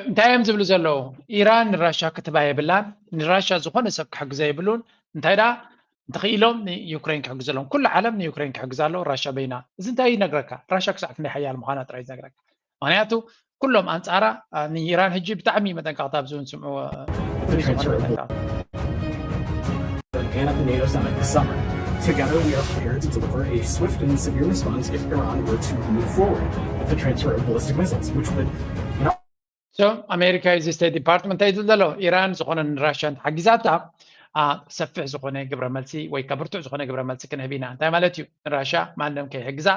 እንታይ እዮም ዝብሉ ዘለዉ? ኢራን ንራሻ ክትባ የብላን፣ ንራሻ ዝኾነ ሰብ ክሕግዘ የብሉን። እንታይ ደኣ እንተኽኢሎም ንዩክሬን ክሕግዙ ኣለዎም። ኩሉ ዓለም ንዩክሬን ክሕግዝ ኣለዎ፣ ራሻ በይና። እዚ እንታይ ይነግረካ? ራሻ ክሳዕ ክንደይ ሓያል ምዃና ጥራይ ዝነግረካ። ምክንያቱ ኩሎም ኣንጻራ ንኢራን ሕጂ ብጣዕሚ መጠንቀቕታ ኣብዚ እውን ስምዑ። Together, we are prepared to deliver a swift and severe response if Iran were to move forward with the transfer of ballistic missiles, which would ኣሜሪካ እዚ ስቴት ዲፓርትመንት እንታይ ዝብል ዘሎ? ኢራን ዝኾነ ንራሻ እንተሓጊዛታ ሰፊሕ ዝኾነ ግብረ መልሲ ወይ ከ ብርቱዕ ዝኾነ ግብረ መልሲ ክንህብ ኢና። እንታይ ማለት እዩ? ንራሻ ማንም ከይሕግዛ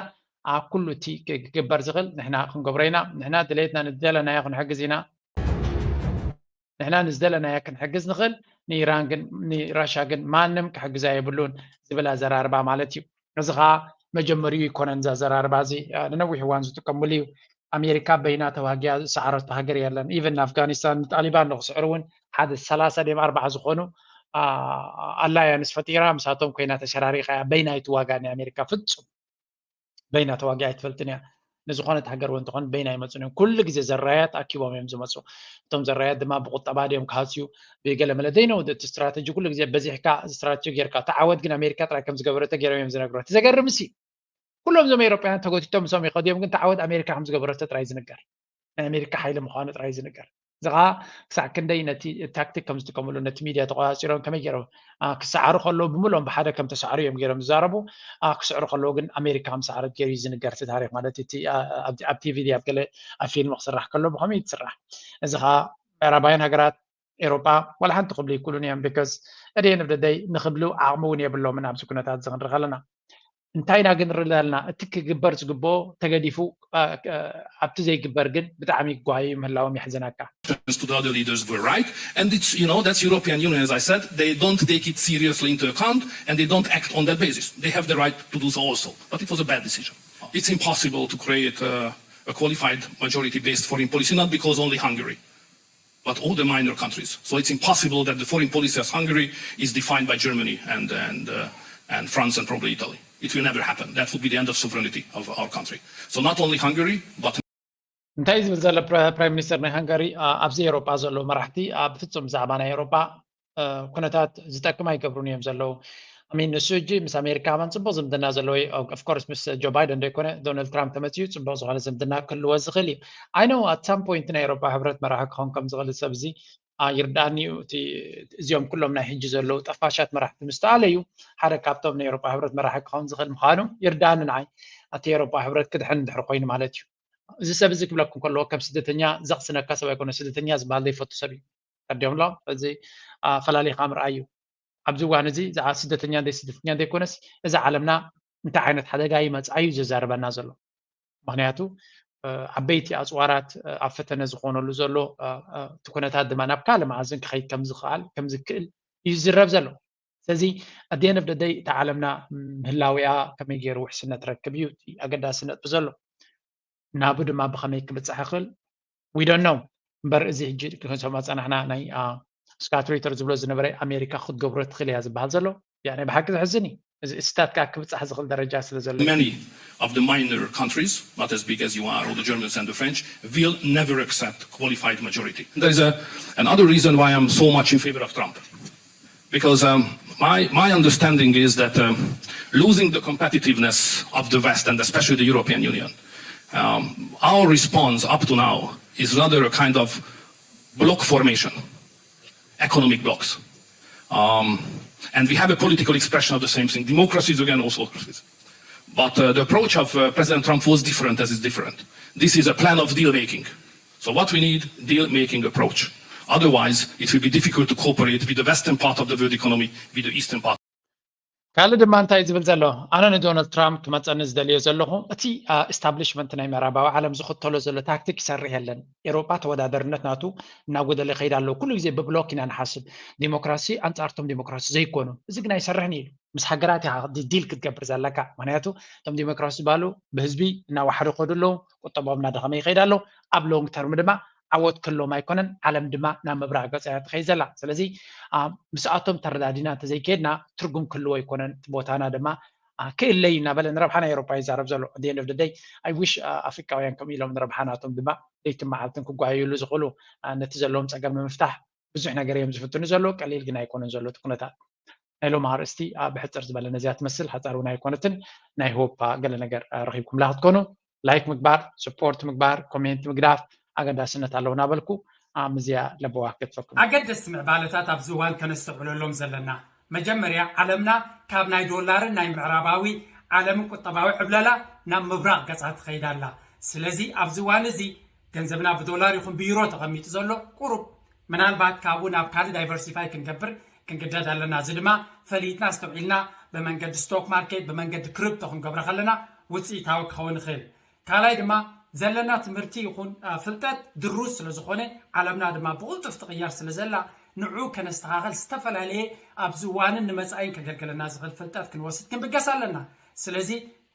ኣብ ኩሉ እቲ ክግበር ዝኽእል ንሕና ክንገብሮ ኢና። ንሕና ድሌትና ንዝደለናዮ ክንሕግዝ ኢና። ንሕና ንዝደለናዮ ክንሕግዝ ንኽእል፣ ንኢራን ግን ንራሻ ግን ማንም ክሕግዛ የብሉን ዝብል ኣዘራርባ ማለት እዩ። እዚ ከዓ መጀመሪኡ ይኮነን። እዚ ኣዘራርባ እዚ ንነዊሕ እዋን ዝጥቀምሉ እዩ። ኣሜሪካ በይና ተዋጊያ ዝሰዓረቶ ሃገር የለን። ኢቨን ንኣፍጋኒስታን ንጣሊባን ንክስዕሩ እውን ሓደ ሰላሳ ድዮም ኣርባዓ ዝኾኑ ኣላያንስ ፈጢራ ምሳቶም ኮይና ተሸራሪካ እያ። በይና ኣይትዋጋእን ኣሜሪካ ፍጹም። በይና ተዋጊኣ ኣይትፈልጥን እያ። ንዝኾነት ሃገር እውን ትኾን በይና ኣይመፁን እዮም። ኩሉ ግዜ ዘራያት ኣኪቦም እዮም ዝመፁ። እቶም ዘራያት ድማ ብቁጠባ ድዮም ክሃስዩ ብገለመለ ደይነው እቲ ስትራተጂ ኩሉ ግዜ በዚሕካ ስትራተጂ ጌርካ ተዓወት ግን ኣሜሪካ ጥራይ ከም ዝገበረቶ ገይሮም እዮም ዝነግሩ። እቲ ዘገርም እሲ ኩሎም እዞም ኤሮጳውያን ተጎቲቶም ምሶም ይኸዱ እዮም ግን ተዓወት ኣሜሪካ ከም ዝገበረቶ ጥራይ ዝንገር። ናይ ኣሜሪካ ሓይሊ ምዃኑ ጥራይ ዝንገር። እዚ ከዓ ክሳዕ ክንደይ ነቲ ታክቲክ ከም ዝጥቀምሉ ነቲ ሚድያ ተቆፃፂሮም ከመይ ገይሮም ክሰዓሩ ከለዉ ብምልኦም ብሓደ ከም ተሰዓሩ እዮም ገይሮም ዝዛረቡ። ክስዕሩ ከለዉ ግን ኣሜሪካ ከም ሰዓረት ገይሩ እዩ ዝንገር እቲ ታሪክ ማለት እቲ ኣብ ቲቪ ኣብ ገለ ኣብ ፊልም ክስራሕ ከሎ ብከመይ እዩ ትስራሕ። እዚ ከዓ ምዕራባውያን ሃገራት ኤሮጳ ዋላ ሓንቲ ክብሉ ይክእሉን እዮም because እደየን ብደደይ ንክብሉ ዓቕሚ እውን የብሎምን ኣብዚ ኩነታት እዚ ክንርኢ ከለና። እንታይ ኢና ግን ንርኢ ዘለና እቲ ክግበር ዝግብኦ ተገዲፉ ኣብቲ ዘይግበር ግን ብጣዕሚ ይጓየዩ ምህላዎም የሕዝነካ። To the other leaders were right, and it's, you know, that's European Union, as I said, they don't take it seriously into account and they don't act on that basis. They have the right to do so also, but it was a bad decision. It's impossible to create a, a qualified majority-based foreign policy, not because only Hungary, but all the minor countries. So it's impossible that the foreign policy as Hungary is defined by Germany and, and, uh, and France and probably Italy. It will never happen. That would be the end of sovereignty of our country. So not only Hungary, but እንታይ ዝብል ዘሎ ፕራይም ሚኒስተር ናይ ሃንጋሪ ኣብዚ ኤሮጳ ዘለዉ መራሕቲ ብፍጹም ብዛዕባ ናይ ኤሮጳ ኩነታት ዝጠቅም ኣይገብሩን እዮም ዘለዉ። I mean ንሱ ሕጂ ምስ ኣሜሪካ ከማን ፅቡቅ ዝምድና ዘለዎ of course ምስ ጆ ባይደን ዘይኮነ ዶናልድ ትራምፕ ተመፅኡ ፅቡቅ ዝኾነ ዝምድና ክህልዎ ዝኽእል እዩ። I know at some point ናይ ኤሮጳ ሕብረት መራሒ ክኸውን ከም ዝኽእል ሰብ እዚ ይርዳእኒ እዩ። እዚኦም ኩሎም ናይ ሕጂ ዘለዉ ጠፋሻት መራሕቲ ምስ ተኣለዩ ሓደ ካብቶም ናይ ኤሮጳ ሕብረት መራሒ ክኸውን ዝኽእል ምዃኑ ይርዳእኒ ንዓይ። እቲ ኤሮጳ ሕብረት ክድሕን እንድሕር ኮይኑ ማለት እዩ። እዚ ሰብ እዚ ክብለኩም ከለዎ ከም ስደተኛ ዘቕስነካ ሰብ ኣይኮነ። ስደተኛ ዝበሃል ዘይፈቱ ሰብ እዩ። ቀዲምሎም እዚ ፈላሊኻ ምርኣይ እዩ። ኣብዚ እዋን እዚ ስደተኛ እንደ ስደተኛ ዘይኮነስ እዛ ዓለምና እንታይ ዓይነት ሓደጋ ይመፅኣ እዩ ዘዛርበና ዘሎ። ምክንያቱ ዓበይቲ ኣፅዋራት ኣብ ፈተነ ዝኾነሉ ዘሎ እቲ ኩነታት ድማ ናብ ካልእ መኣዝን ክኸይድ ከምዝኽኣል ከምዝክእል እዩ ዝዝረብ ዘሎ። ስለዚ ኣደየን ፍ ደደይ እታ ዓለምና ምህላዊያ ከመይ ገይሩ ውሕስነት ረክብ እዩ ኣገዳሲ ነጥቢ ዘሎ። ናቡ ድማ ብኸመይ ክብፃሕ ይኽእል we don't know። እምበር እዚ ሕጂ ክንሰምዖ ፀናሕና ናይ ስካት ሪተር ዝብሎ ዝነበረ ኣሜሪካ ክትገብሮ ትኽእል እያ ዝበሃል ዘሎ ናይ ብሓቂ ዘሕዝን እዩ። እዚ እስታት ከዓ ክብፃሕ ዝኽእል ደረጃ ስለ ዘሎ many of the minor countries, not as big as you are, or the Germans and the French, will never accept qualified majority. There is a, another reason why I'm so much in favor of Trump. Because um, my, my understanding is that um, losing the competitiveness of the West and especially the European Union, um, our response up to now is rather a kind of bloc formation, economic blocs. Um, and we have a political expression of the same thing. Democracies, again, also. But uh, the approach of uh, President Trump was different, as is different. This is a plan of deal making. So what we need, deal making approach. Otherwise, it will be difficult to cooperate with the western part of the world economy, with the eastern part. ካልእ ድማ እንታይ ዝብል ዘሎ ኣነ ንዶናልድ ትራምፕ ክመፀኒ ዝደልዮ ዘለኹ እቲ ኢስታብሊሽመንት ናይ ምዕራባዊ ዓለም ዝኽተሎ ዘሎ ታክቲክ ይሰርሕ የለን። ኤሮጳ ተወዳደርነት ናቱ እናጎደለ ይኸይድ ኣለዎ። ኩሉ ግዜ ብብሎክ ኢና ንሓስብ። ዲሞክራሲ ኣንፃርቶም ዲሞክራሲ ዘይኮኑ እዚ ግን ኣይሰርሕን እዩ ኢሉ ምስ ሃገራት ኢኻ ዲል ክትገብር ዘለካ። ምክንያቱ እቶም ዲሞክራሲ ዝበሃሉ ብህዝቢ እናዋሓዱ ይኸዱ ኣለዉ። ቁጠባኦም እናደኸመ ይኸይድ ኣለዉ። ኣብ ሎንግ ተርም ድማ ዓወት ክህልዎም ኣይኮነን፣ ዓለም ድማ ናብ ምብራቕ ገጻ እያ ትኸይድ ዘላ። ስለዚ ምስኣቶም ተረዳዲና እንተዘይከድና ትርጉም ክህልዎ ኣይኮነን፣ ቦታና ድማ ክእለይ እናበለ ንረብሓ ናይ ኤሮፓ ይዛረብ ዘሎ። ደይ ኣፍደደይ ኣይዊሽ ኣፍሪቃውያን ከምኡ ኢሎም ንረብሓ ናቶም ድማ ለይትን መዓልትን ክጓየሉ ዝኽእሉ፣ ነቲ ዘለዎም ፀገም ንምፍታሕ ብዙሕ ነገር እዮም ዝፍትኑ ዘለዉ። ቀሊል ግን ኣይኮነን ዘሎ እቲ ኩነታት። ናይ ሎም ኣርእስቲ ብሕፅር ዝበለ ነዚኣ ትመስል ሓፃር እውን ኣይኮነትን። ናይ ሆፓ ገለ ነገር ረኪብኩምላ ክትኮኑ ላይክ ምግባር፣ ስፖርት ምግባር፣ ኮሜንት ምግዳፍ ኣገዳስነት ኣለዎ እናበልኩ ምስዚኣ ለበዋ ክትፈኩም። ኣገደስቲ ምዕባለታት ኣብዚ እዋን ከነስተውዕለሎም ዘለና፣ መጀመርያ ዓለምና ካብ ናይ ዶላርን ናይ ምዕራባዊ ዓለምን ቁጠባዊ ዕብለላ ናብ ምብራቕ ገጻ ትኸይድ ኣላ። ስለዚ ኣብዚ እዋን እዚ ገንዘብና ብዶላር ይኹን ብዩሮ ተቐሚጡ ዘሎ ቁሩብ ምናልባት ካብኡ ናብ ካልእ ዳይቨርሲፋይ ክንገብር ክንግደድ ኣለና። እዚ ድማ ፈሊጥና ኣስተውዒልና ብመንገዲ ስቶክ ማርኬት ብመንገዲ ክሪፕቶ ክንገብሮ ከለና ውፅኢታዊ ክኸውን ይኽእል። ካልኣይ ድማ ዘለና ትምህርቲ ይኹን ፍልጠት ድሩት ስለዝኾነ ዓለምና ድማ ብቕልጡፍ ትቕየር ስለዘላ ንዑ ከነስተኻኸል ዝተፈላለየ ኣብዚ እዋንን ንመፃኢን ከገልግለና ዝኽእል ፍልጠት ክንወስድ ክንብገስ ኣለና። ስለዚ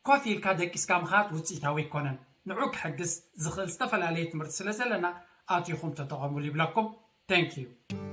ኮፍ ኢልካ ደቂስካ ምኻድ ውፅኢታዊ ኣይኮነን። ንዑ ክሕግዝ ዝኽእል ዝተፈላለየ ትምህርቲ ስለዘለና ኣቲኹም ተጠቐሙሉ ይብለኩም። Thank you።